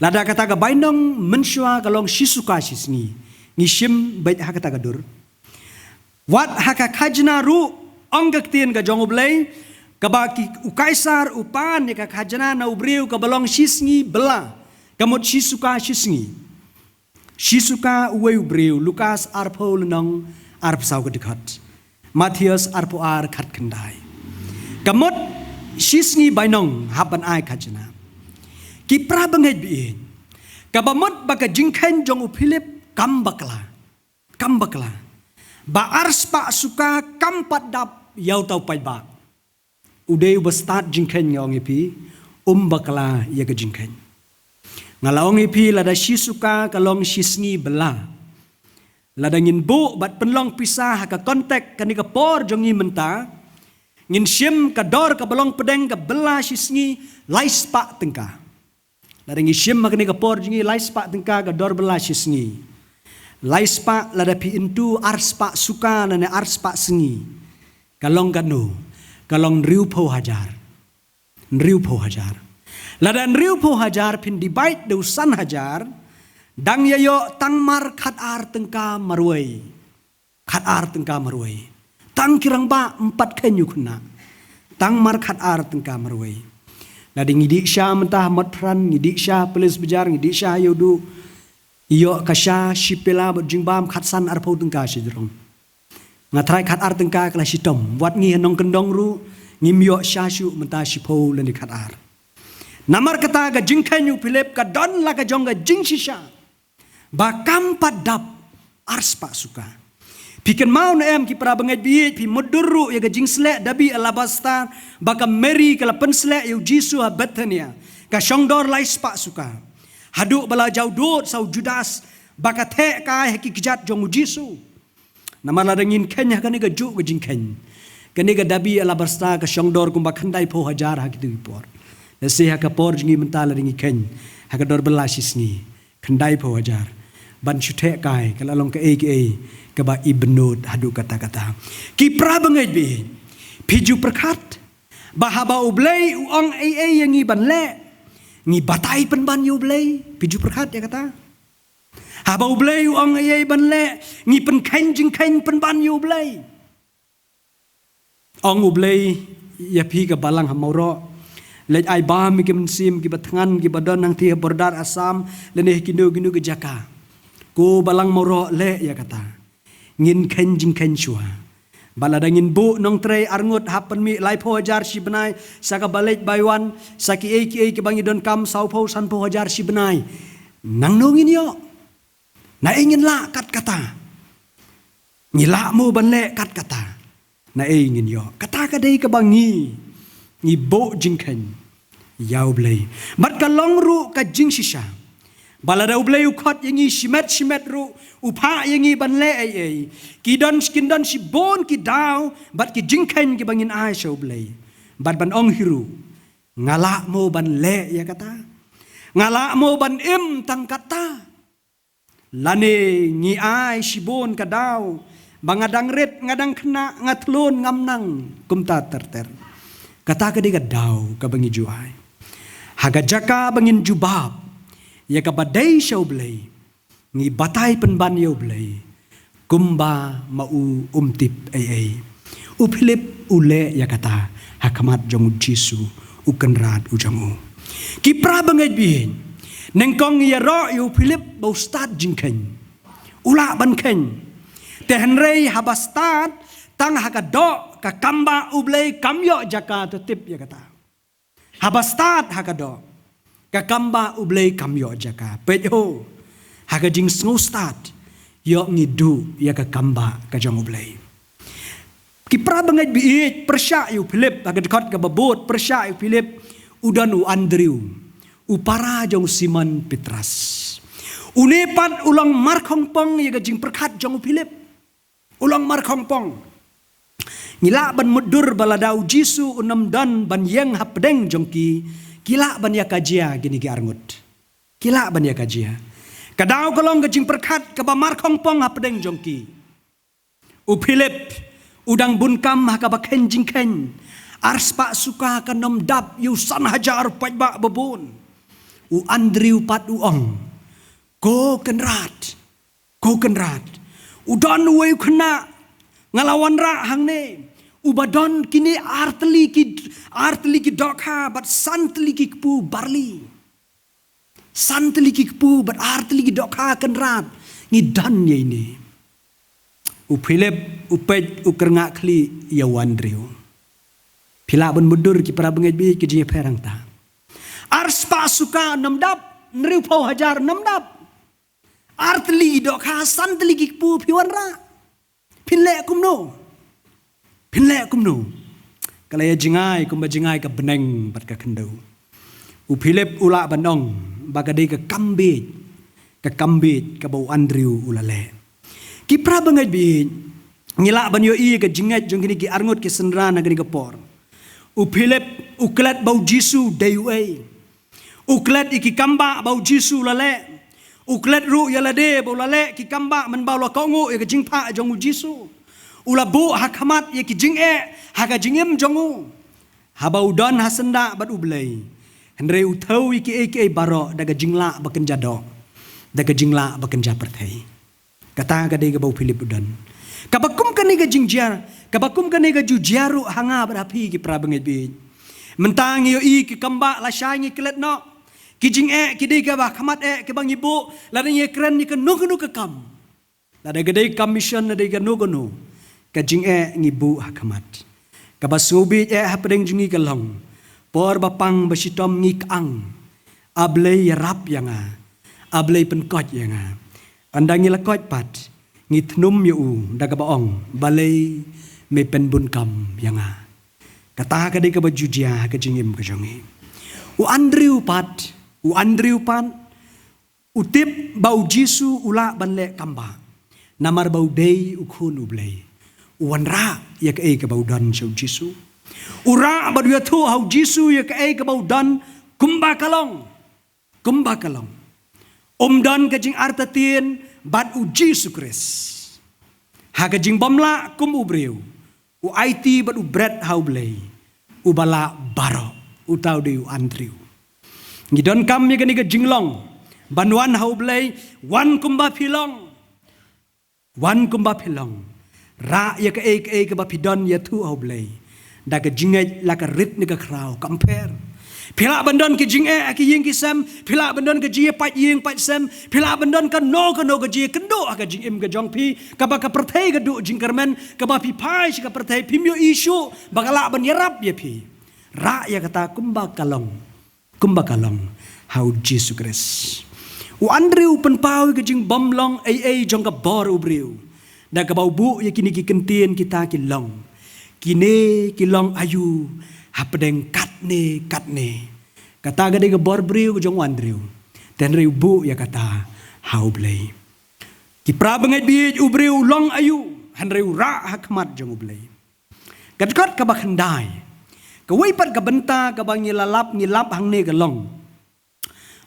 Lada kata ka bainong mynshuwa ka long shi suka shi sngi, ngi shim beit ha kata ka dur. Wat ha ka khajna ruh, ong ka ktien ka jong U Blei, kaba ki, u Kaisar u pan ïa ka khajna na u briew kaba long shi sngi bylla, ka mut shi suka shi sngi. Shi suka uwei u briew, Lukas arphew lynnong arphew saw ka dkhot. Mathaios arphew ar khatkhyndai. Ka mut shi sngi bainong hap ban ai khajna. Ki para bangeit baieit, kaba mut ba ka jingkheiñ jong u Philip kam bakla. Kam bakla. Ba arspah suka kam pat dap ïa uta u paidbah. U dei uba stad jingkheiñ, nga ong ïa phi, um bakla ïa ka jingkheiñ. Nga la ong ïa phi, lada shi suka ka long shi sngi bylla, lada ngin buh bad pynlong pisa ha ka context kane ka por jong ngi mynta, ngin shim ka dor kaba long pdeng ka bylla shi sngi lai spah tyngka. Lada ngi shim ha kane ka por jong ngi, lai spah tyngka ka dor bylla shi sngi. Lai spah lada phi into arspah suka lane arspah sngi, ka long katno? Ka long hynriewphew hajar. Hynriewphew hajar. Lada hynriewphew hajar phin divide da u san hajar, dang ïa ïoh tang mar khat ar tyngka marwei. Khat ar tyngka marwei. Tang ki rangbah ym pat kheiñ u khynnah. Tang mar khat ar tyngka marwei. Lada ngi dih sha mynta ha Motphran, ngi dih sha Police Bazar, ngi dih sha Ïewduh. Ïoh ka sha shi pela bad jingbam khatsan arphew tyngka shajrong. Nga tharai khat ar tyngka ka la shitom. Wat ngi ha nongkyndong ruh ngim ïoh sha shuh mynta shiphew lane khat ar. Namar kata ka jingkheiñ u Philip ka don la ka jong ka jingshisha ba kam pat dap. Arspah suka. Phi kynmaw ne em ki para bangeit baieit, phi mutdur ruh ïa ka jingsleh dabi alabastar ba ka Mary ka la pynsleh ïa u Jisu ha Bethania, ka shongdor laispah suka. Haduh ba la jaw dud sa u Judas ba ka theh kai ha ki kjat jong u Jisu. Namar lada ngin kheiñ ha kane ka juh ka jingkheiñ, kane ka dabi alabastar ka shongdor kumba khyndaiphew hajar ha kito ki por. Lehse ha ka por jong ngi mynta lada ngi kheiñ ha ka dor bylla shi sngi, khyndaiphew hajar ban shu theh kai ka la long kaei kaei kaba ibnud haduh katta katta. Ki para bangeit baieit, phi ju pyrkhat ba haba u Blei u ong ei ei ïa ngi ban leh, ngi batai pynban ïa u Blei? Phi ju pyrkhat ïa kata? Haba u Blei u ong ei ei ban leh, ngi pynkheiñ jingkheiñ pynban ïa u Blei? Ong u Blei ïa phi ka balang ha Mawroh, leit ai bam ïa ki mynsiem kiba thngan kiba don hangtei ha border Assam lane ha kino kino ki jaka. Ko balang Mawroh, leh ïa kata. Ngin kheiñ jingkheiñ shuwa. Ba lada ngin buh nongtrei arngut hap pynmih laiphew hajar shi bnai, sa kaba leit bai wan, sa kiei kiei kiba ngi donkam sawphew sanphew hajar shi bnai, nangno ngin ïoh? Naei ngin lah kat kata? Ngi lah mo ban leh kat kata? Naei ngin ïoh? Kata ka dei kaba ngi, ngi buh jingkheiñ ïa u Blei. Bad ka long ruh ka jingshisha ba lada u Blei u khot ïa ngi shimet shimet ruh, u phah ïa ngi ban leh ei ei, ki don, kin don shibun ki daw bad ki jingkheiñ kiba ngin ai sha u Blei. Bad ban ong hi ruh, nga lah mo ban leh ïa kata? Nga lah mo ban im tang katta? Lane ngi ai shibun ka daw ba nga dang rit, nga dang khynnah, nga thlun, ngam nang, kumta ter ter. Kata ka dei ka daw kaba ngi ju ai. Ha ka jaka ba ngin jubab ïa kaba dei sha u Blei, ngi batai pynban ïa u Blei kumba ma u um tip ei ei. U Philip u leh ïa kata ha khmat jong u Jisu, u Kynrad u jong u. Ki para bangeit baieit, nyngkong ïaroh ïa u Philip ba u stad jingkheiñ. U lah ban kheiñ. Te hynrei haba stad tang ha ka doh, ka kam ba u Blei kam ïoh jaka, to tip ïa kata. Haba stad ha ka doh, ka kam ba u Blei kam ïoh jaka. Peit ho, ha ka jingsngew stad, ïoh ngi duh ïa ka kam ba ka jong u Blei. Ki para bangeit baieit, pyrshah ïa u Philip, ha ka dkhot kaba bud, pyrshah ïa u Philip, u don u Andrew, u para jong u Simon Petras. Une pat u long markhongpong ïa ka jingpyrkhat jong u Philip. U long markhongpong. Ngi lah ban mutdur ba lada u Jisu un ym don ban ïeng hapdeng jong ki, ki lah ban ïa ka jia kine ki arngut. Ki lah ban ïa ka jia. Ka daw ka long ka jingpyrkhat kaba markhongpong hapdeng jong ki. U Philip u dang bun kam ha kaba kheiñ jingkheiñ. Arspah suka kan ym dap ïa u san hajar paidbah babun. U Andrew pat u ong, ko Kynrad, ko Kynrad, u don uwei u khynnah nga la wanrah hangne, uba don kine artylli ki, artylli ki dohkha bad santylli ki kpu barli. Santylli ki kpu bad artylli ki dohkha, Kynrad, ngi don ïa ine. U Philip u peit, u kyrngah khlieh ïa u Andrew. Phi lah ban mutdur ki para bangeit baieit ka jingïapher hangta. Arspah suka ym dap, hynriewphew hajar ym dap. Artylli dohkha, santylli ki kpu phi wanrah. Phin leh kumno? Phin leh kumno? Ka la ïa jngai kumba jngai ka bneng bad ka khyndew. U Philip u lah ban ong ba ka dei ka kam bieit, ka kam bieit kaba u Andrew u la leh. Ki para bangeit baieit, ngi lah ban ïohi ïa ka jingngeit jong kine ki arngut ki synran ha kane ka por. U Philip u klet ba u Jisu dei uei. U klet ïa ki kam ba ba u Jisu u la leh. U klet ruh ïa lade ba u la leh ki kam ba mynba u la kohnguh ïa ka jingphah jong u Jisu. U la buh ha khmat ïa ki jingeh ha ka jingim jong u. Haba u don ha syndah bad U Blei, Hynrei u thew ïa kiei kiei baroh da ka jinglah ba kynja doh, da ka jinglah ba kynja pyrthei. Kata ka dei kaba u Philip u don. Kaba kum kane ka jingjia, kaba kum kane ka jingjia ruh ha nga bad ha phi ki para bangeit baieit. Mynta ngi ïohi ki kambah lashai ngi klet noh. Ki jingeh ki dei kaba khmat eh kiba ngi buh lada ngi kren ïa kano kano ka kam. Lada ka dei ka mission, lada ka dei kano kano, ka jingeh ngi buh ha khmat. Kaba sngewbha eh hapdeng jong ngi ka long, por ba pang ba shitom ngi kyang, A Blei ïarap ïa nga, A Blei pynkoit ïa nga. Ynda ngi la koit pat, ngi thnum ïa u da kaba ong, Balei me pynbun kam ïa nga? Kata ka dei kaba ju jia ha ka jingim ka jong ngi. U Andrew pat, u Andrew pat, u tip ba u Jisu u lah ban leh kambah, namar ba u dei u khun U Blei. U wanrah ïa kaei kaba u don sha u Jisu. U rah bad u ïathuh ha u Jisu ïa kaei kaba u don kumba ka long. Kumba ka long. Um don ka jingartatien bad u Jisu Khrist. Ha ka jingbymlah kum u briew, u aiti bad u bret ha U Blei uba lah baroh, uta u dei u Andrew. Ngi donkam ïa kane ka jinglong ban wan ha U Blei, wan kumba phi long. Wan kumba phi long. Rah ïa kaei kaei kaba phi don, ïathuh ha U Blei. Da ka jingngeit la ka rit ne ka khraw kam pher. Phi lah ban don ka jingeh ha ki ïing ki sem, phi lah ban don ka jingïapait ïing pait sem, phi lah ban don kano kano ka jingkynduh ha ka jingim ka jong phi, kaba ka pyrthei ka duh jingkyrmen, kaba phi phai sha ka pyrthei phim ïohi shuh ba ka lah ban ïarap ïa phi. Rah ïa kata kumba ka long. Kumba ka long ha u Jisu Khrist. U Andrew u pynpaw ïa ka jingbymlong ei ei jong ka bor u briew da kaba u buh ïa kine ki kyntien kita ki long. Kine ki long aïu hapdeng katne katne. Kata ka dei ka bor briew ka jong u Andrew. Te hynrei u buh ïa kata ha U Blei. Ki para bangeit baieit, u briew u long aïu hynrei u rah ha khmat jong U Blei. Ka dkhot kaba khyndai. Kawei pat ka bynta kaba ngi la lap, ngi lap hangne ka long,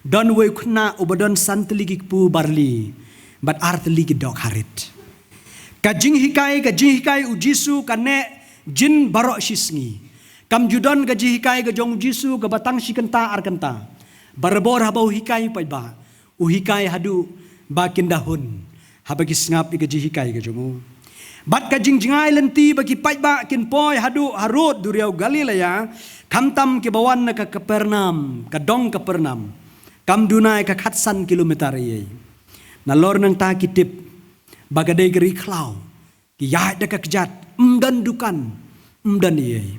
don uwei u khynnah uba don san tylli ki kpu barli bad ar tylli ki dohkha rit. Ka jinghikai, ka jinghikai u Jisu ka neh jin baroh shi sngi. Kam ju don ka jinghikai ka jong u Jisu kaba tang shi kynta ar kynta. Barabor haba u hikai u paidbah, u hikai haduh ba kin da hun haba ki sngap ïa ka jinghikai ka jong u. Bad ka jingjngai lynti ba ki paidbah kin poi haduh harud duriaw Galilea, khamtam kiba wan na ka Kapernaum, ka dong Kapernaum, kam duna ïa ka khatsan kilometer ei ei. Nalor nangta ki tip ba ka dei ka ri khlaw, ki ïaid da ka kjat, ym don dukan, ym don ei ei.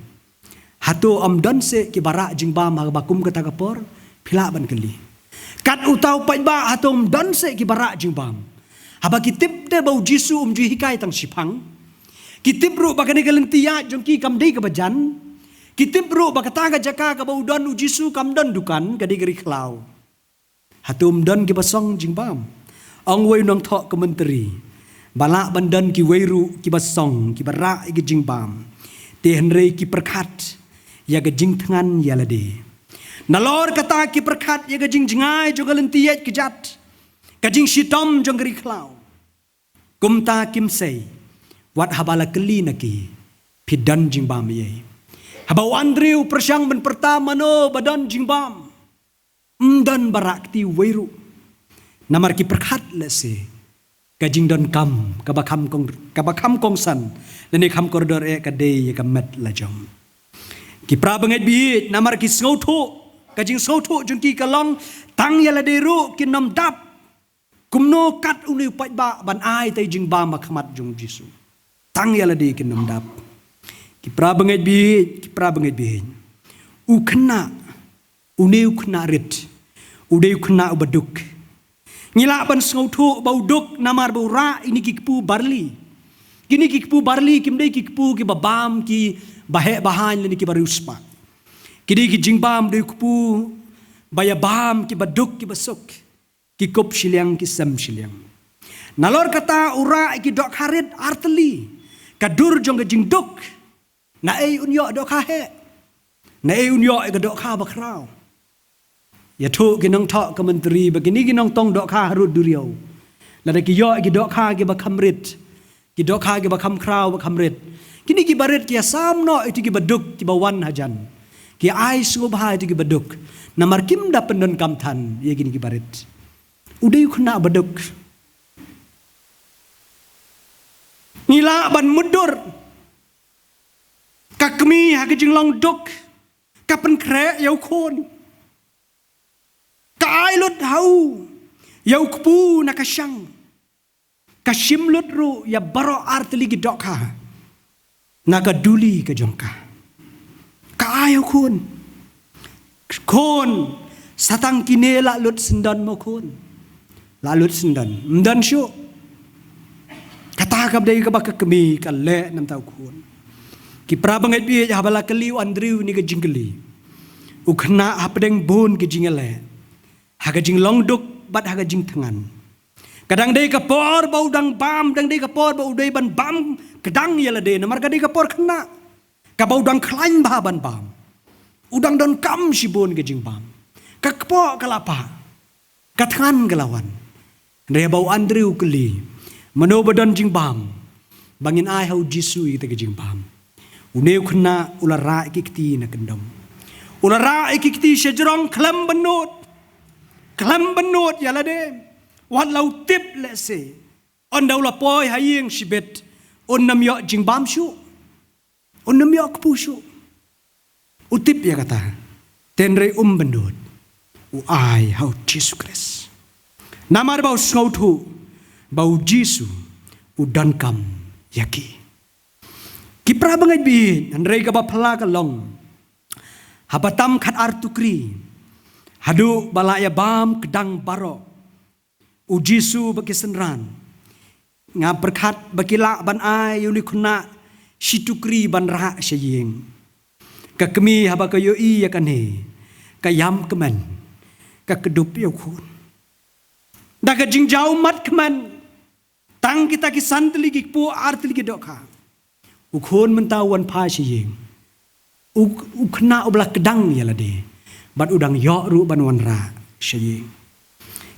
Hato ym don seh kiba rah jingbam ha kaba kum kata ka por? Phi lah ban kylli. Kat uta u paidbah, hato ym don seh kiba rah jingbam? Haba ki tip de ba u Jisu um ju hikai tang shiphang. Ki tip ruh ba kane ka lynti ïaid jong ki kam dei kaba jan. Ki tip ruh ba kata ka jaka kaba u don u Jisu kam don dukan, ka dei ka ri khlaw. Hato ym don kiba song jingbam? Ong uwei u nongthoh commentary ba lah ban don kiwei ruh kiba song, kiba rah ïa ka jingbam, te hynrei ki pyrkhat ïa ka jingthngan ïa lade. Nalor kata ki pyrkhat ïa ka jingjngai jong ka lynti ïaid kjat, ka jingshitom jong ka ri khlaw. Kumta kim sei, wat haba la kylli na ki, phi don jingbam ei ei? Haba u Andrew u pyrshang ban pyrta mano ba don jingbam, ym don ba rah kti uwei ruh. Namar ki pyrkhat lehse ka jingdonkam kaba kham kong, kaba kham kongsan lane kham kordor eh ka dei ïa ka met la jong. Ki para bangeit baieit, namar ki sngewthuh, ka jingsngewthuh jong ki ka long, tang ïa lade ruh kin ym dap. Kumno kat une u paidbah ban ai tei jingbam ha khmat jong u Jisu? Tang ïa lade kin ym dap. Ki para bangeit baieit, ki para bangeit baieit, u khynnah, une u khynnah rit, u dei u khynnah uba duk. Ngi lah ban sngewthuh ba u duk namar ba u rah ïa kine ki kpu barli. Kine ki kpu barli kim dei ki kpu kiba bam kiba heh ba haiñ lane kiba riewspah. Ki dei ki jingbam, dei u kpu ba ïa bam kiba duk kiba suk, ki kup shiliang, ki sem shiliang. Nalor kata u rah ïa ki dohkha rit ar tylli. Ka dur jong ka jingduk. Naei un ïoh dohkha heh? Naei un ïoh ïa ka dohkha ba khraw? Ïathuh ki nongthoh commentary ba kine ki nongtong dohkha harud duriaw, lada ki ïoh ïa ki dohkha kiba kham rit, ki dohkha kiba kham khraw ba kham rit, kine kiba rit ki ïasam noh ïa kito kiba duk kiba wan hajan. Ki ai sngewbha ïa kito kiba duk. Namar kim da pyndonkam than ïa kine ki barit. U dei u khynnah baduk. Ngi lah ban mutdur. Ka kmie ha ka jinglong duk ka pynkhreh ïa u khun. Ka ai lut ha u ïa u kpu na ka shang. Ka shim lut ruh ïa baroh artylli ki dohkha na ka duli ka jong ka. Ka ai ha u khun. Khun, sa tang kine lah lut syndon mo khun. Lah lut syndon. Ym don shuh. Kata kam dei kaba ka kmie ka leh na ka bynta u khun. Ki para bangeit baieit, haba la kylli u Andrew ïa kane ka jingkylli, u khynnah hapdeng bun ki jingïaleh, ha ka jinglong duk bad ha ka jingthngan, ka dang dei ka por ba u dang bam, dang dei ka por ba u dei ban bam kdang ïa lade, namar ka dei ka por khynnah kaba u dang khlaiñ bha ban bam. U dang donkam shibun ka jingbam. Ka kpoh ka la pah, ka thngan ka la wan. Hynrei haba u Andrew u kylli, mano ba don jingbam, ba ngin ai ha u Jisu ïa kata ka jingbam, une u khynnah u la rah ïa ki kti na kyndong. U la rah ïa ki kti sha jrong khlem bynnud. Khlem bynnud ïa lade. Wat la u tip lehse, ynda u la poi ha ïing shibit, un nym ïoh jingbam shuh. Un nym ïoh kpu shuh. U tip ïa kata. Hynrei um bynnud. U ai ha u Jisu Khrist. Namar ba u sngewthuh ba u Jisu u donkam ïa ki. Ki para bangeit baieit, hynrei kaba phylla ka long, haba tam khatar tukri haduh ba la ïa bam kdang baroh, u Jisu bad ki synran, nga pyrkhat ba ki lah ban ai ïa une u khynnah shi tukri ban rah sha ïing. Ka kmie haba ka ïohi ïa kane, ka ïam kmen, ka kdup ïa u khun. Da ka jingjaw mat kmen, tang kita ki san tylli ki kpu, ar tylli ki dohkha, u khun mynta u wan phai sha ïing. U, u khynnah uba la kdang ïa lade, bad u dang ïoh ruh ban wanrah sha ïing.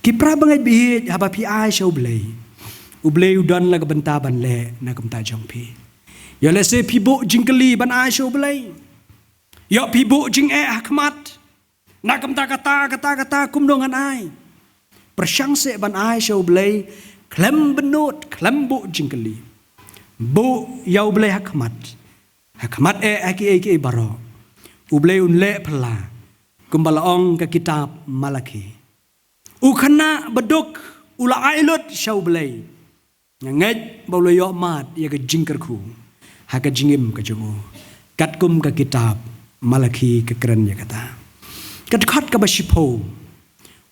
Ki para bangeit baieit, haba phi ai sha u Blei, u Blei u don la ka bynta ban leh na ka bynta jong phi. Ïoh lehse phi buh jingkylli ban ai sha u Blei. Ïoh phi buh jingeh ha khmat. Na ka bynta kata, kata, kata, kumno ngan ai? Pyrshang seh ban ai sha u Blei khlem bynnud, khlem buh jingkylli. Buh ïa u Blei ha khmat. Ha khmat eh ha kiei kiei baroh, u Blei un leh phylla, kumba la ong ka kitab Malakhi. U khynnah baduk u la ai lut sha u Blei. Nga ngeit ba u la ïoh mad ïa ka jingkyrkhu ha ka jingim ka jong u. Katkum ka kitab Malakhi ka kren ïa kata. Ka dkhot kaba shiphew,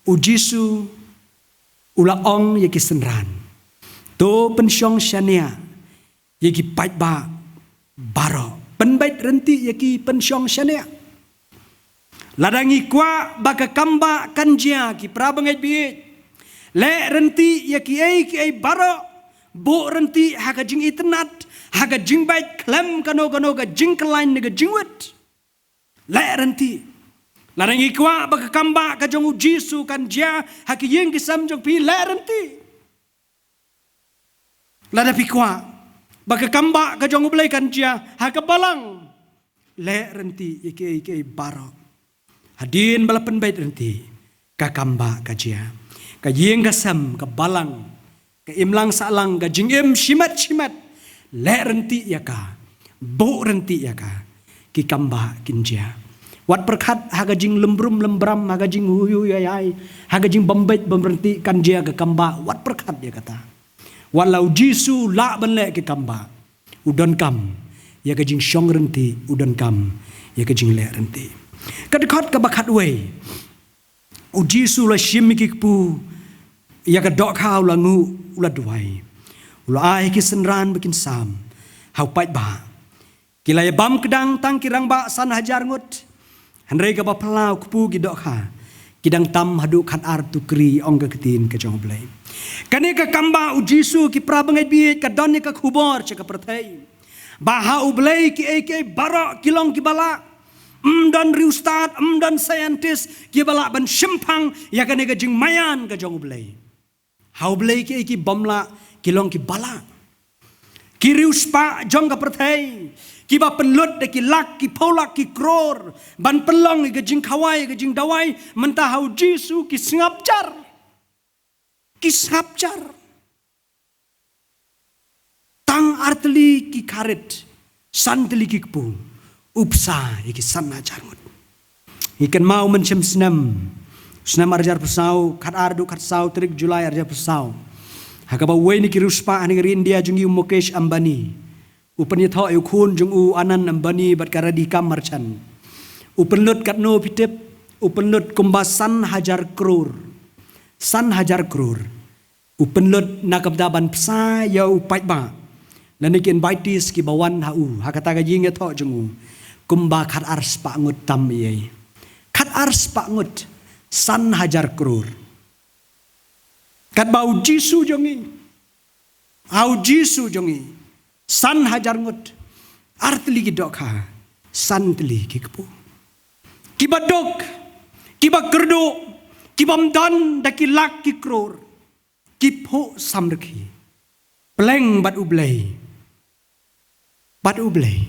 u Jisu u la ong ïa ki synran, to pynshong shaniah ïa ki paidbah baroh. Pynbeit ryntih ïa ki, pynshong shaniah. Lada ngi kwah ba ka kambah kan jia, ki para bangeit baieit, leh ryntih ïa kiei kiei baroh. Buh ryntih ha ka jingitynnad, ha ka jingbeit, khlem kano kano ka jingkyllain ne ka jingwit. Leh ryntih. Lada ngi kwah ba ka kambah ka jong u Jisu kan jia ha ki ïing ki sem jong phi, leh ryntih. Lada phi kwah ba ka kambah ka jong u Blei kan jia ha ka balang, leh ryntih ïa kiei kiei baroh. Hadien ba la pynbeit ryntih, ka kambah ka jia. Ka ïing ka sem, ka balang, ka imlang sahlang, ka jingim shimet shimet, leh ryntih ïa ka, buh ryntih ïa ka, ki kambah kin jia. Wat pyrkhat ha ka jinglumrum lumbram, ha ka jinghuihui aiai, ha ka jingbym beit bym ryntih kan jia ka kambah, wat pyrkhat ïa kata. Wat la u Jisu lah ban leh ki kambah, u donkam ïa ka jingshong ryntih, u donkam ïa ka jingleh ryntih. Ka dkhot kaba khatwei, u Jisu u la shim ïa ki kpu, ïa ka dohkha u la nguh, u la duwai. U la ai ki synran ba kin sam ha u paidbah. Ki la ïa bam kdang tang ki rangbah san hajar ngut. Hynrei kaba phylla u kpu ki dohkha, ki dang tam haduh khatar tukri, ong ka ktien ka jong u Blei. Kane ka kambah u Jisu, ki para bangeit baieit, ka don ïa ka khubor sha ka pyrthei ba ha u Blei kiei kiei baroh ki long kiba lah. Ym don riewstad, ym don scientist kiba lah ban shemphang ïa kane ka jingmaïan ka jong u Blei. Ha u Blei kiei kiei bym lah ki long kiba lah. Ki riewspah jong ka pyrthei, Kiba pynlut da ki lak, ki phew lak, ki kror ban pynlong ïa ka jingkhawai, ïa ka jingdawai. Mynta ha u Jisu ki sngap jar. Ki sngap jar. Tang artylli ki kharit, santylli ki kpu, u bsa ïa ki san hajar ngut. Ngi kynmaw mynshem snem, snem arhajar phew saw, khatar haduh khatsaw tarik July arhajar phew saw, ha kaba uwei na ki riewspah ha ri India jong ngi, u Mukesh Ambani, u pynïathoh ïa u khun jong u, Anand Ambani, bad ka Radhika Merchant. U pynlut katno phi tip? U pynlut kumba san hajar kror. San hajar kror. U pynlut na ka bynta ban bsa ïa u paidbah lane ki invitees kiba wan ha u, ha kata ka jingïathoh jong u, kumba khatar spah ngut tam ei ei. Khatar spah ngut, san hajar kror. Katba u Jisu jong ngi, ha u Jisu jong ngi, san hajar ngut, artylli ki dohkha, santylli ki kpu. Kiba duk, kiba kyrduh, kibym don da ki lak ki kror, ki phuh samrkhie, pleng bad U Blei, bad U Blei,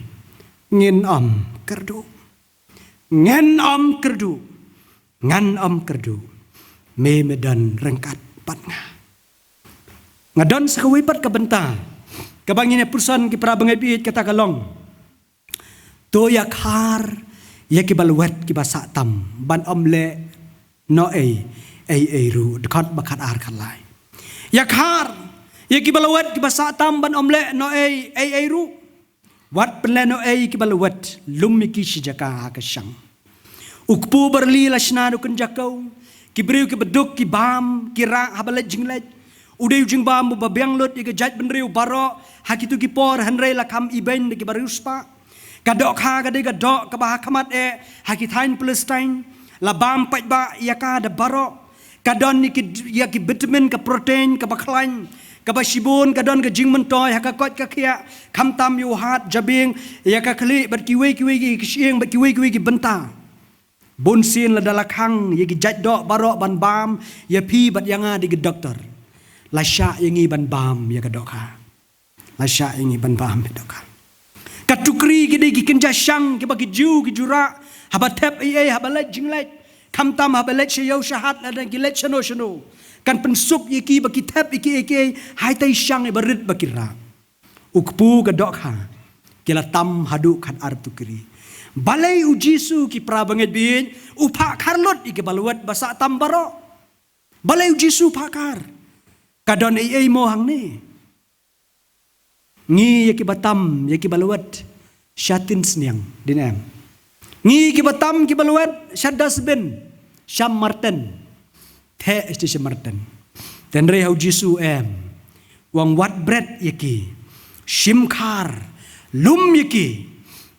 ngin ym kyrduh. Ngin ym kyrduh. Ngan ym kyrduh. Me me don ryngkat bad nga. Nga don sa kawei pat ka bynta kaba ngin ïa pyrshang, ki para bangeit baieit, kata ka long, to ïakhar ïa kiba lwet kiba sah tam ban ym leh noh ei ei ruh. Dkhot ba khatar khatlai. Ïakhar ïa kiba lwet kiba sah tam ban ym leh noh ei ei ruh. Wat pynleh noh ei kiba lwet, lum ïa ki shi jaka ha ka shang. U kpu barli la shna da u kynja kaw. Ki briew kiba duk ki bam, ki rah haba leit jingleit. U dei u jingbam uba biang lut ïa ka jaitbynriew baroh ha kito ki por, hynrei la kham ibeiñ da kiba riewspah. Ka dohkha ka dei ka doh kaba ha khmat eh ha ki thaiñ Palestine. La bam paidbah ïa ka da baroh. Ka don ïa ki, ïa ki vitamin, ka protein kaba khlaiñ, kaba shibun, ka don ka jingmyntoi ha ka koit ka khiah, khamtam ïa u hat jabieng, ïa ka khlieh bad kiwei kiwei ki, ki shyieng bad kiwei kiwei ki bynta. Bunsien lada la khang ïa ki jait doh baroh ban bam ïa phi bad ïa nga, da ki doktor, la shah ïa ngi ban bam ïa ka dohkha. La shah ïa ngi ban bam ïa ka dohkha. Ka tukri ki dei ki kynja shang kiba ki ju, ki ju rah haba thep ei ei, haba leit jingleit. Khamtam haba leit sha ïew sha hat lane ki leit shano shano, kan pynsuk ïa ki ba ki thep ïa kiei kiei, hatai shang ïa barit ba ki rah. U kpu ka dohkha, ki la tam haduh khatar tukri. Balei u Jisu, ki para bangeit baieit, u phah khar lut ïa kiba lwet ba sah tam baroh? Balei u Jisu phah khar? Ka don ei ei mo hangne? Ngi ïa kiba tam, ïa kiba lwet, sha tin sniang, dien em? Ngi ïa kiba tam, kiba lwet, sha dustbin, sha marten. Theh sha marten. Hynrei ha u Jisu em. U ong wat bret ïa ki, shim khar, lum ïa ki,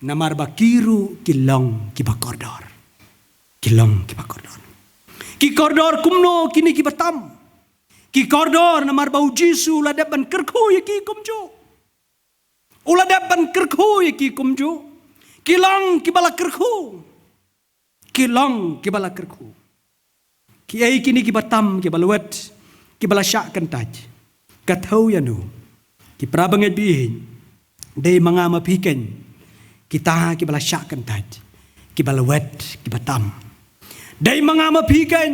namar ba ki ruh ki long kiba kordor. Ki long kiba kordor. Ki kordor kumno kine kiba tam? Ki kordor namar ba u Jisu u la dep ban kyrkhu ïa ki kumjuh. U la dep ban kyrkhu ïa ki kumjuh. Ki long kiba la kyrkhu. Ki long kiba la kyrkhu. Kiei kine kiba tam, kiba lwet, kiba la shah kyntait? Ka thew ïano? Ki para bangeit baieit, dei ma nga ma phi keiñ kita kiba la shah kyntait, kiba lwet, kiba tam. Dei ma nga ma phi keiñ.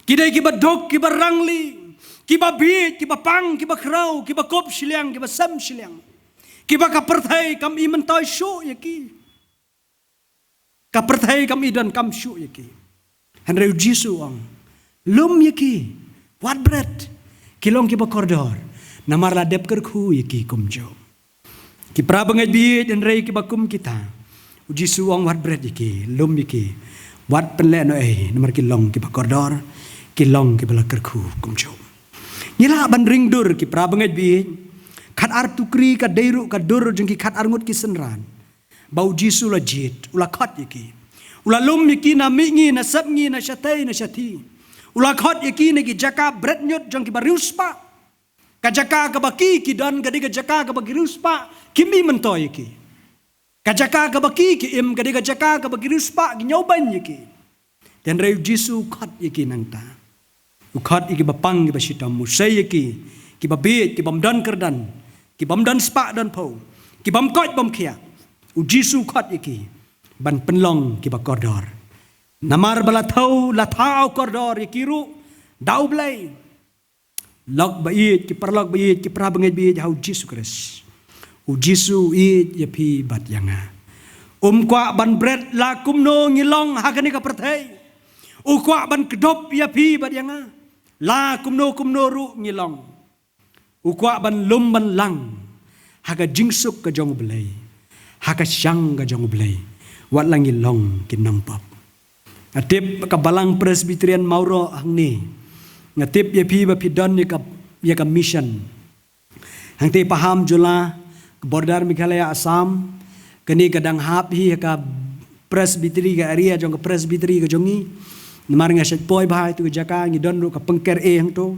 Ki dei kiba duk, kiba rangli, kiba bieit, kiba pang, kiba khraw, kiba kup shiliang, kiba sem shiliang, kiba ka pyrthei kam i myntoi shuh ïa ki. Ka pyrthei kam i donkam shuh ïa ki. Hynrei u Jisu u ong, lum ïa ki, wat bret. Ki long kiba kordor, namar la dep kyrkhu ïa ki kumjuh. Ki para bangeit baieit, hynrei kiba kum kita, u Jisu u ong wat bret ïa ki, lum ïa ki. Wat pynleh noh ei, namar ki long kiba kordor, ki long kiba la kyrkhu kumjuh. Ngi lah ban ring dur, ki para bangeit baieit. Khatar tukri ka dei ruh ka dur jong ki khatar ngut ki synran. Ba u Jisu u la jied, u la khot ïa ki. U la lum ïa ki na mihngi, na sepngi, na shatei, na shathie. U la khot ïa ki na ki jaka bret ñiut jong kiba riewspah. Ka jaka kaba ki, ki don ka dei ka jaka kaba ki riewspah kim i myntoi ïa ki. Ka jaka kaba ki, ki im ka dei ka jaka kaba ki riewspah ki ñiewbeiñ ïa ki. Hynrei u Jisu u khot ïa ki nangta. U khot ïa kiba pang, kiba shitom, u sei ïa ki, kiba bieit, kibym don kyrdan, kibym don spah don phew, kibym koit bym khiah. U Jisu u khot ïa ki ban pynlong kiba kordor. Namar ba la thaw, la thaw kordor ïa ki ruh da U Blei. Lok ba ïeit, ki paralok ba ïeit, ki para bangeit ba ïeit ha U Jisu Khrist. U Jisu u ïeit ïa phi bad ïa nga. Um kwah ban bret la kumno ngi long ha kane ka pyrthei. U kwah ban kdup ïa phi bad ïa nga la kumno kumno ruh ngi long. U kwah ban lum ban lang ha ka jingsuk ka jong U Blei, ha ka shang ka jong U Blei, wat la ngi long ki nongpop. Nga tip ka Balang Presbyterian Mawroh hangne, nga tip ïa phi ba phi don ïa ka, ïa ka mission. Hangtei Paham Jula, ka border Meghalaya Assam, kane ka dang hap hi ha ka presbytery, ka area jong ka presbytery ka jong ngi. Namar nga shait poi bha ïa tu ka jaka, ngi don ruh ka pynker e hangto.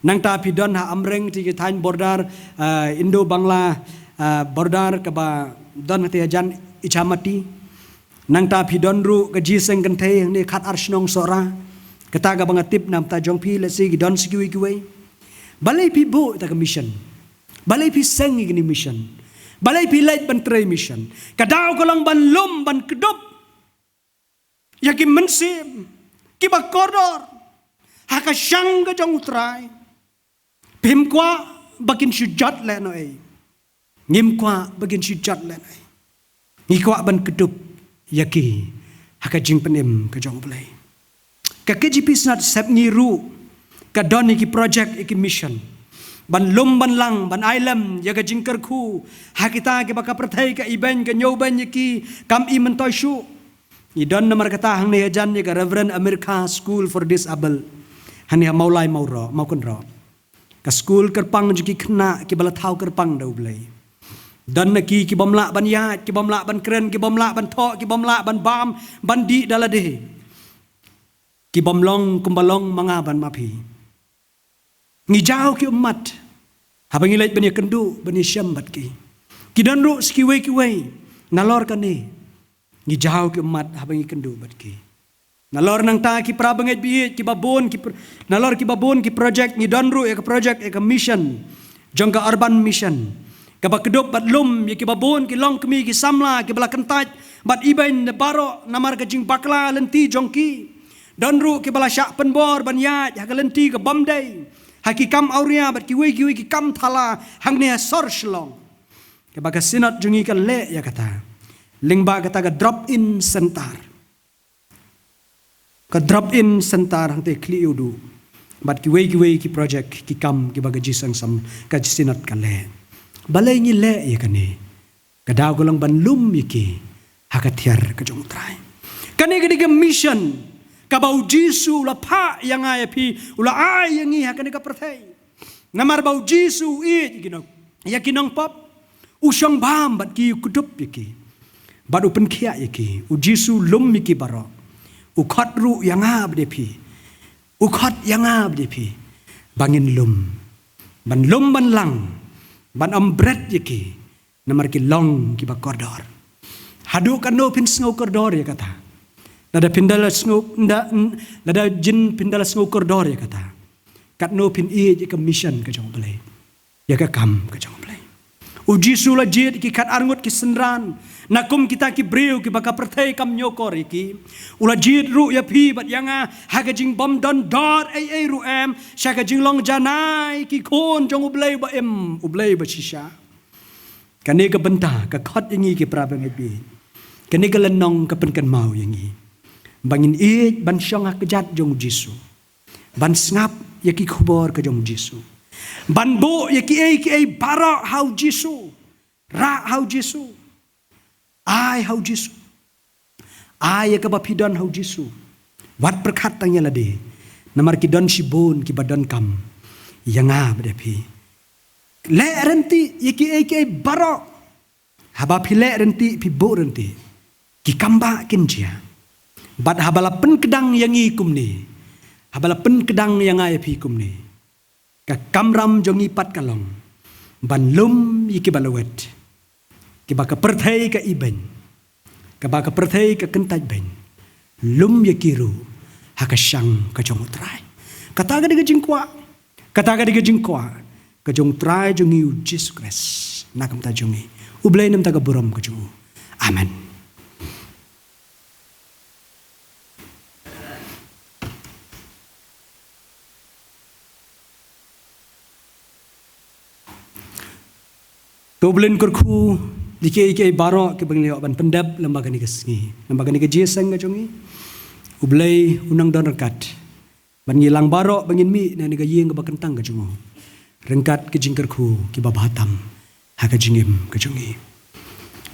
Nangta phi don ha Amreng, te ka thaiñ border, ah, Indo Bangla, ah, border kaba don hangtei hajan Ichamati. Nangta phi don ruh ka jingïaseng kynthei hangne khat ar shnong Sohra. Kata kaba nga tip namar ta jong phi, lehse ki don sa kiwei kiwei. Balei phi buh ïa ka mission? Balei phi seng ïa kane ka mission? Balei phi leit ban trei mission? Ka daw ka long ban lum ban kdup ïa ki mynsiem kiba kordor ha ka shang ka jong U Trai. Phim kwah ba kin shu jot lehnohei. Ngim kwah ba kin shu jot lehnohei. Ngi kwah ban kdup ïa ki ha ka jingpynim ka jong U Blei. Ka KJP Synod Sepngi ruh ka don ïa ki project, ïa ki mission ban lum ban lang, ban ailem ïa ka jingkyrkhu ha kita kiba ka pyrthei ka ibeiñ, ka ñiewbeiñ ïa ki kam i myntoi shuh. Ngi don namar kata hangne hajan ïa ka Reverend America School for Disabled hangne ha Mawlai Mawroh, Mawkynroh. Ka skul kyrpang jong ki khynnah kiba la thaw kyrpang da U Blei. Don na ki kibym lah ban ïaid, kibym lah ban kren, kibym lah ban thoh, kibym lah ban bam ban dih da lade. Kibym long kumba long ma nga bad ma phi. Ngi jaw ki ummat haba ngi leit ban ïakynduh, ban ïashem bad ki. Ki don ruh sa kiwei kiwei nalor kane. Ngi jaw ki ummat haba ngi kynduh bad ki. Nalor nangta ki para bangeit ba ïeit kiba bun ki pr-, nalor kiba bun ki project, ngi don ruh ïa ka project, ïa ka mission jong ka urban mission, kaba kdup bad lum ïa kiba bun ki longkmie, ki samla kiba la kyntait bad ibeiñ na baroh namar ka jingbakla lynti jong ki. Don ruh kiba la shah pynbor ban ïaid ha ka lynti kabym dei, ha ki kam awria bad kiwei kiwei ki kam thala hangne ha sor Shillong. Kaba ka Synod jong ngi ka leh ïa kata lyngba kata ka drop-in center. Ka drop-in center hangtei Khliehriat bad kiwei kiwei ki project, ki kam kiba ka jingïaseng sam, ka Synod ka leh. Balei ngi leh ïa kane? Ka daw ka long ban lum ïa ki ha ka thiar ka jong U Trai. Kane ka dei ka mission kaba U Jisu u la phah ïa nga ïa phi, u la ai ïa ngi ha kane ka pyrthei. Namar ba U Jisu u ïeit ïa ki nong, ïa ki nongpop. U shong bam bad ki, u kdup ïa ki bad u pynkhiah ïa ki. U Jisu u lum ïa ki baroh. U khot ruh ïa nga bad ïa phi. U khot ïa nga bad ïa phi ba ngin lum, ban lum ban lang, ban ym bret ïa ki. Namar ki long kiba kordor. Haduh katno phin sngew kordor ïa kata? Lada phin da la sngew, nda, n-, lada jin phin da la sngew kordor ïa kata, katno phin ïeit ïa ka mission ka jong U Blei, ïa ka kam ka jong U Blei? U Jisu u la jied ïa ki khatar ngut ki synran na kum kita ki briew kiba ka pyrthei kam ñiewkor ïa ki. U la jied ruh ïa phi bad ïa nga ha ka jingbym don dor ei ei ruh em, sha ka jinglong janai ki khun jong U Blei ba im, U Blei ba shisha. Kane ka bynta ka khot ïa ngi ki para bangeit ba ïeit. Kane ka lynnong ka pynkynmaw ïa ngi ba ngin ïeit ban shong ha kjat jong U Jisu, ban sngap ïa ki khubor ka jong U Jisu, ban buh ïa kiei kiei baroh ha U Jisu, rah ha U Jisu, ai ha U Jisu. Ai ïa kaba phi don ha U Jisu. Wat pyrkhat tang ïa lade, namar ki don shibun kiba donkam ïa nga bad ïa phi. Leh ryntih ïa kiei kiei baroh. Haba phi leh ryntih, phi buh ryntih, ki kam ba kin jia. Bad haba la pynkdang ïa ngi kumne, haba la pynkdang ïa nga ïa phi kumne, ka kamram jong ngi pat ka long ban lum ïa kiba lawet, kiba ka pyrthei ka ibeiñ, kaba ka pyrthei ka kyntait beiñ. Lum ïa ki ruh ha ka shang ka jong U Trai. Kata ka dei ka jingkwah, kata ka dei ka jingkwah ka jong U Trai jong ngi U Jisu Khrist na ka bynta jong ngi. U Blei na ka bynta ka burom ka jong u. Amen. To U Blei un kyrkhu ïa kiei kiei baroh kiba ngi la ïoh ban pyndep lyngba kane ka sngi, lyngba kane ka jingïaseng ka jong ngi. U Blei un nang don ryngkat bad ngi lang baroh ba ngin mih na kane ka ïing kaba kyntang ka jong u ryngkat ki jingkyrkhu kiba bha tam ha ka jingim ka jong ngi.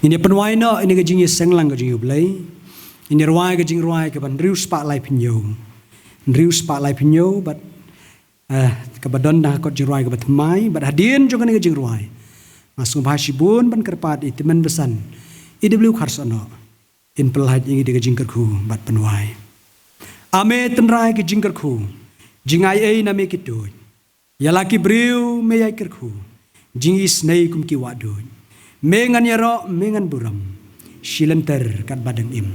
Ngin ïa pynwai noh ïa kane ka jingïaseng lang ka jong ngi, U Blei. Ngin ïa rwai ka jingrwai kaba hynriew spah laiphew hynñiew. Hynriew spah laiphew hynñiew bad, eh, kaba don ha ka kot jingrwai kaba thymmai, bad hadien jong kane ka jingrwai nga sngewbha shibun ban kyrpad ïa i tymmen basan E W Kharsahnok in pyllait ïa ngi da ka jingkyrkhu bad pynwai. A Me tynrai ki jingkyrkhu, jingai ei na Me ki tuid. Ïa la ki briew Me ïai kyrkhu, jingisynei kum ki wah duid. Me ngan ïaroh, Me ngan burom, shi lynter katba dang im.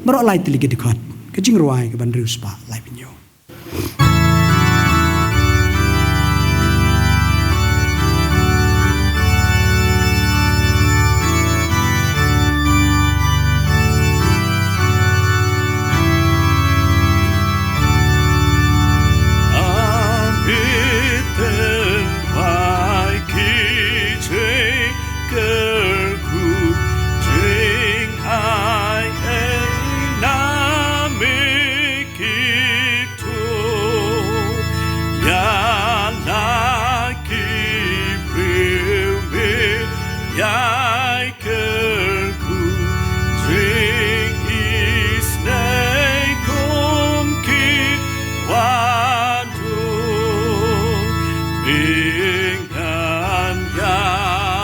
Baroh lai tylli ki dkhot, ka jingrwai kaba hynriew spah laiphew hynñiew. Kyrkhu jingai ei na Me ki tuid. Ïa la ki briew Me ïai kyrkhu, jingisynei kum ki wah duid. Me ngan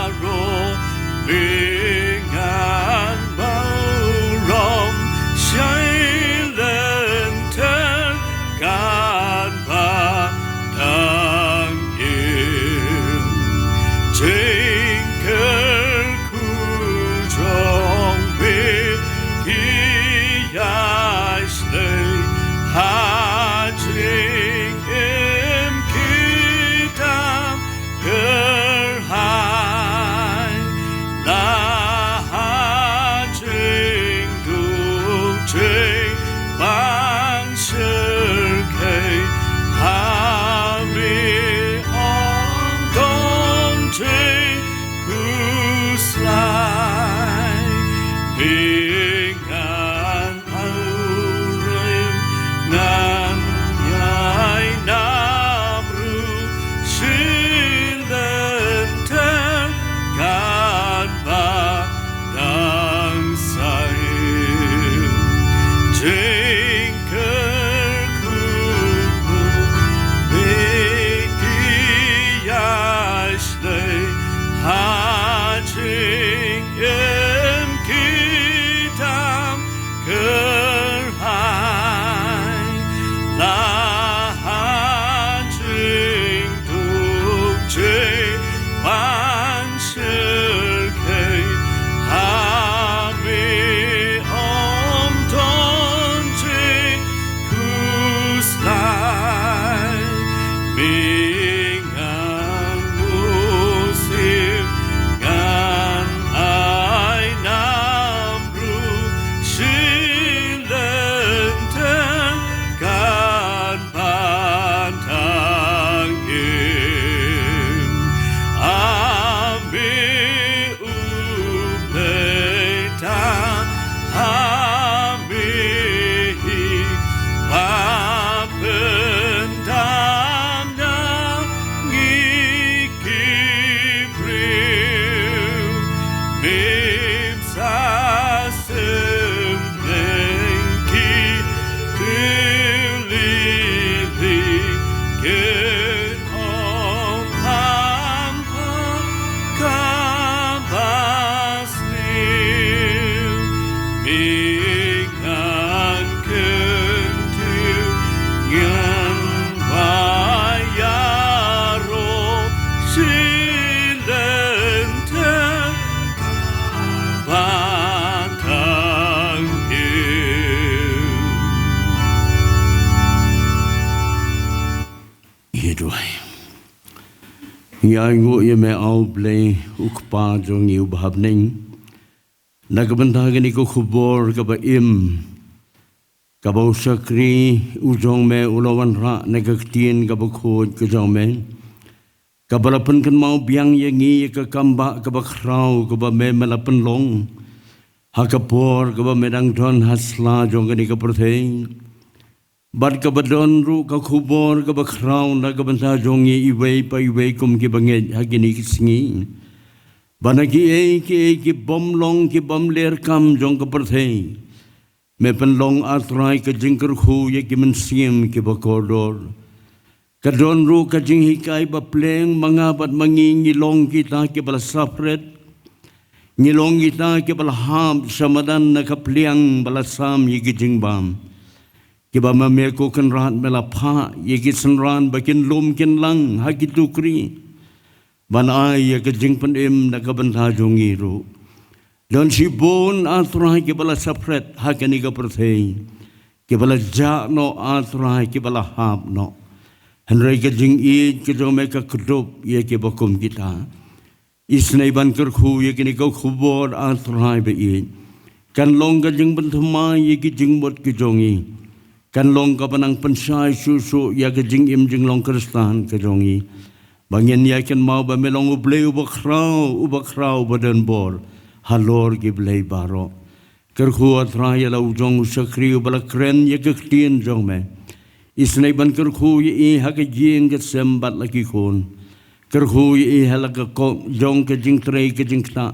ïaroh, Me ngan burom, shi lynter katba dang im. Jingkyrkhu jong Me ki ïai shlei ha jingim ki dang kyrhai. La ha jingduk jingpang shyrkhei, ha Me ym don jingkhuslai. Me ngan burom, ngan ïainam ruh, shi lynter katba dang sa im. Jingkyrkhu Me ki ïai shlei ha jingim ki dang kyrhai. La ha jingduk jingpang shyrkhei, ha Me ym don jingkhuslai. Me ngan mynsiem, ngan ai nam ruh shi lynter katba dang im. A Me U Blei, tang ha Me hi ba pyndam na ngi ki briew. Mem sa sngewthuh ki briew lili, kin ym pang ha kaba sniew. Me ngan kyntiew, ngan ïaroh shi lynter ba dang im. Ïa duwai. Ngi ainguh ïa Me, A Blei, U Kpa jong ngi uba ha bneng. Na ka bynta kane ka khubor kaba im, kaba u shakri u jong me u la wanrah na ka ktien kaba khuid ka jong me, kaba la pynkynmaw biang ïa ngi ïa ka kambah kaba khraw kaba me me la pynlong ha ka por kaba me dang don ha sla jong kane ka pyrthei. Bad kaba don ruh ka khubor kaba khraw na ka bynta jong ngi iwei pa iwei kum ki bangeit ha kine ki sngi. Ba na kiei kiei ki bym long ki bym leh kam jong ka pyrthei, me pynlong, A Trai, ka jingkyrkhu ïa ki mynsiem kiba kordor. Ka don ruh ka jinghikai ba pleng ma nga bad ma ngi, ngi long kita kiba la saphriang, ngi long kita kiba la hap sha madan na ka pliang ba la sam ïa ki jingbam, kiba ma me ko Kynrad me la phah ïa ki synran ba kin lum kin lang ha ki tukri ban ai ïa ka jingpynim na ka bynta jong ngi ruh. Don shibun, A Trai, kiba la saphriang ha kane ka pyrthei, kiba la jah noh, A Trai, kiba la hap noh. Hynrei ka jingïeit ka jong me ka kdup ïa kiba kum kita. Isynei ban kyrkhu ïa kane ka khubor, A Trai ba ïeit, kan long ka jingpynthymmai ïa ki jingmut ki jong ngi, kan long kaba nang pynshai shuh shuh ïa ka jingim jinglong Khristan ka jong ngi. Ba ngin ïa kynmaw ba me long U Blei uba khraw, uba khraw ba don bor halor ki blei baroh. Kyrkhu, A Trai, ïa la u jong u shakri uba la kren ïa ka ktien jong me. Isynei ban kyrkhu ïa i ha ka ïing ka sem bad la ki khun. Kyrkhu ïa i ha la ka kong jong ka jingtrei ka jingktah,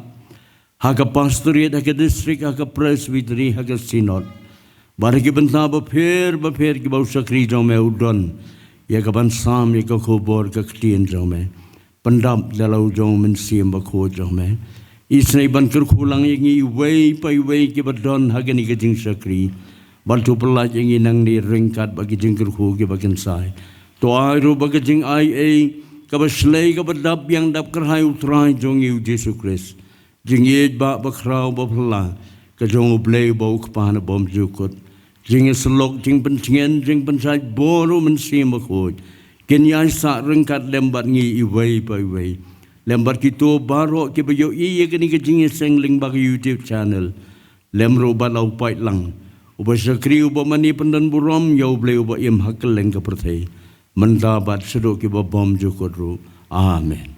ha ka pastorate, ha ka district, ha ka presbytery, ha ka synod, bad ha ki bynta bapher bapher kiba u shakri jong me u don ïa ka ban sam ïa ka khubor ka ktien jong me. Pyndap da la u jong u Mynsiem Bakhuid jong me. Isynei ban kyrkhu lang ïa ngi iwei pa iwei kiba don ha kane ka jingshakri. Bad to pyllait ïa ngi nangne ryngkat bad ki jingkyrkhu kiba kynsai. To ai ruh ba ka jingai ei kaba shlei kaba dap biang dap kyrhai, U Trai jong ngi U Jisu Khrist, jingïeit ba, ba khraw ba phylla ka jong U Blei uba U Kpa na bymjukut, jingïasyllok, jingpyntngen, jingpynshait bor U Mynsiem Bakhuid, kin ïaisah ryngkat lem bad ngi iwei pa iwei, lem bad kito baroh kiba ïohi ïa kane ka jingïaseng lyngba ka YouTube channel, lem ruh bad la u paidlang, uba shakri, uba mane pyndonburom ïa U Blei uba im ha kylleng ka pyrthei, mynta bad shaduh kiba bymjukut ruh. Amen.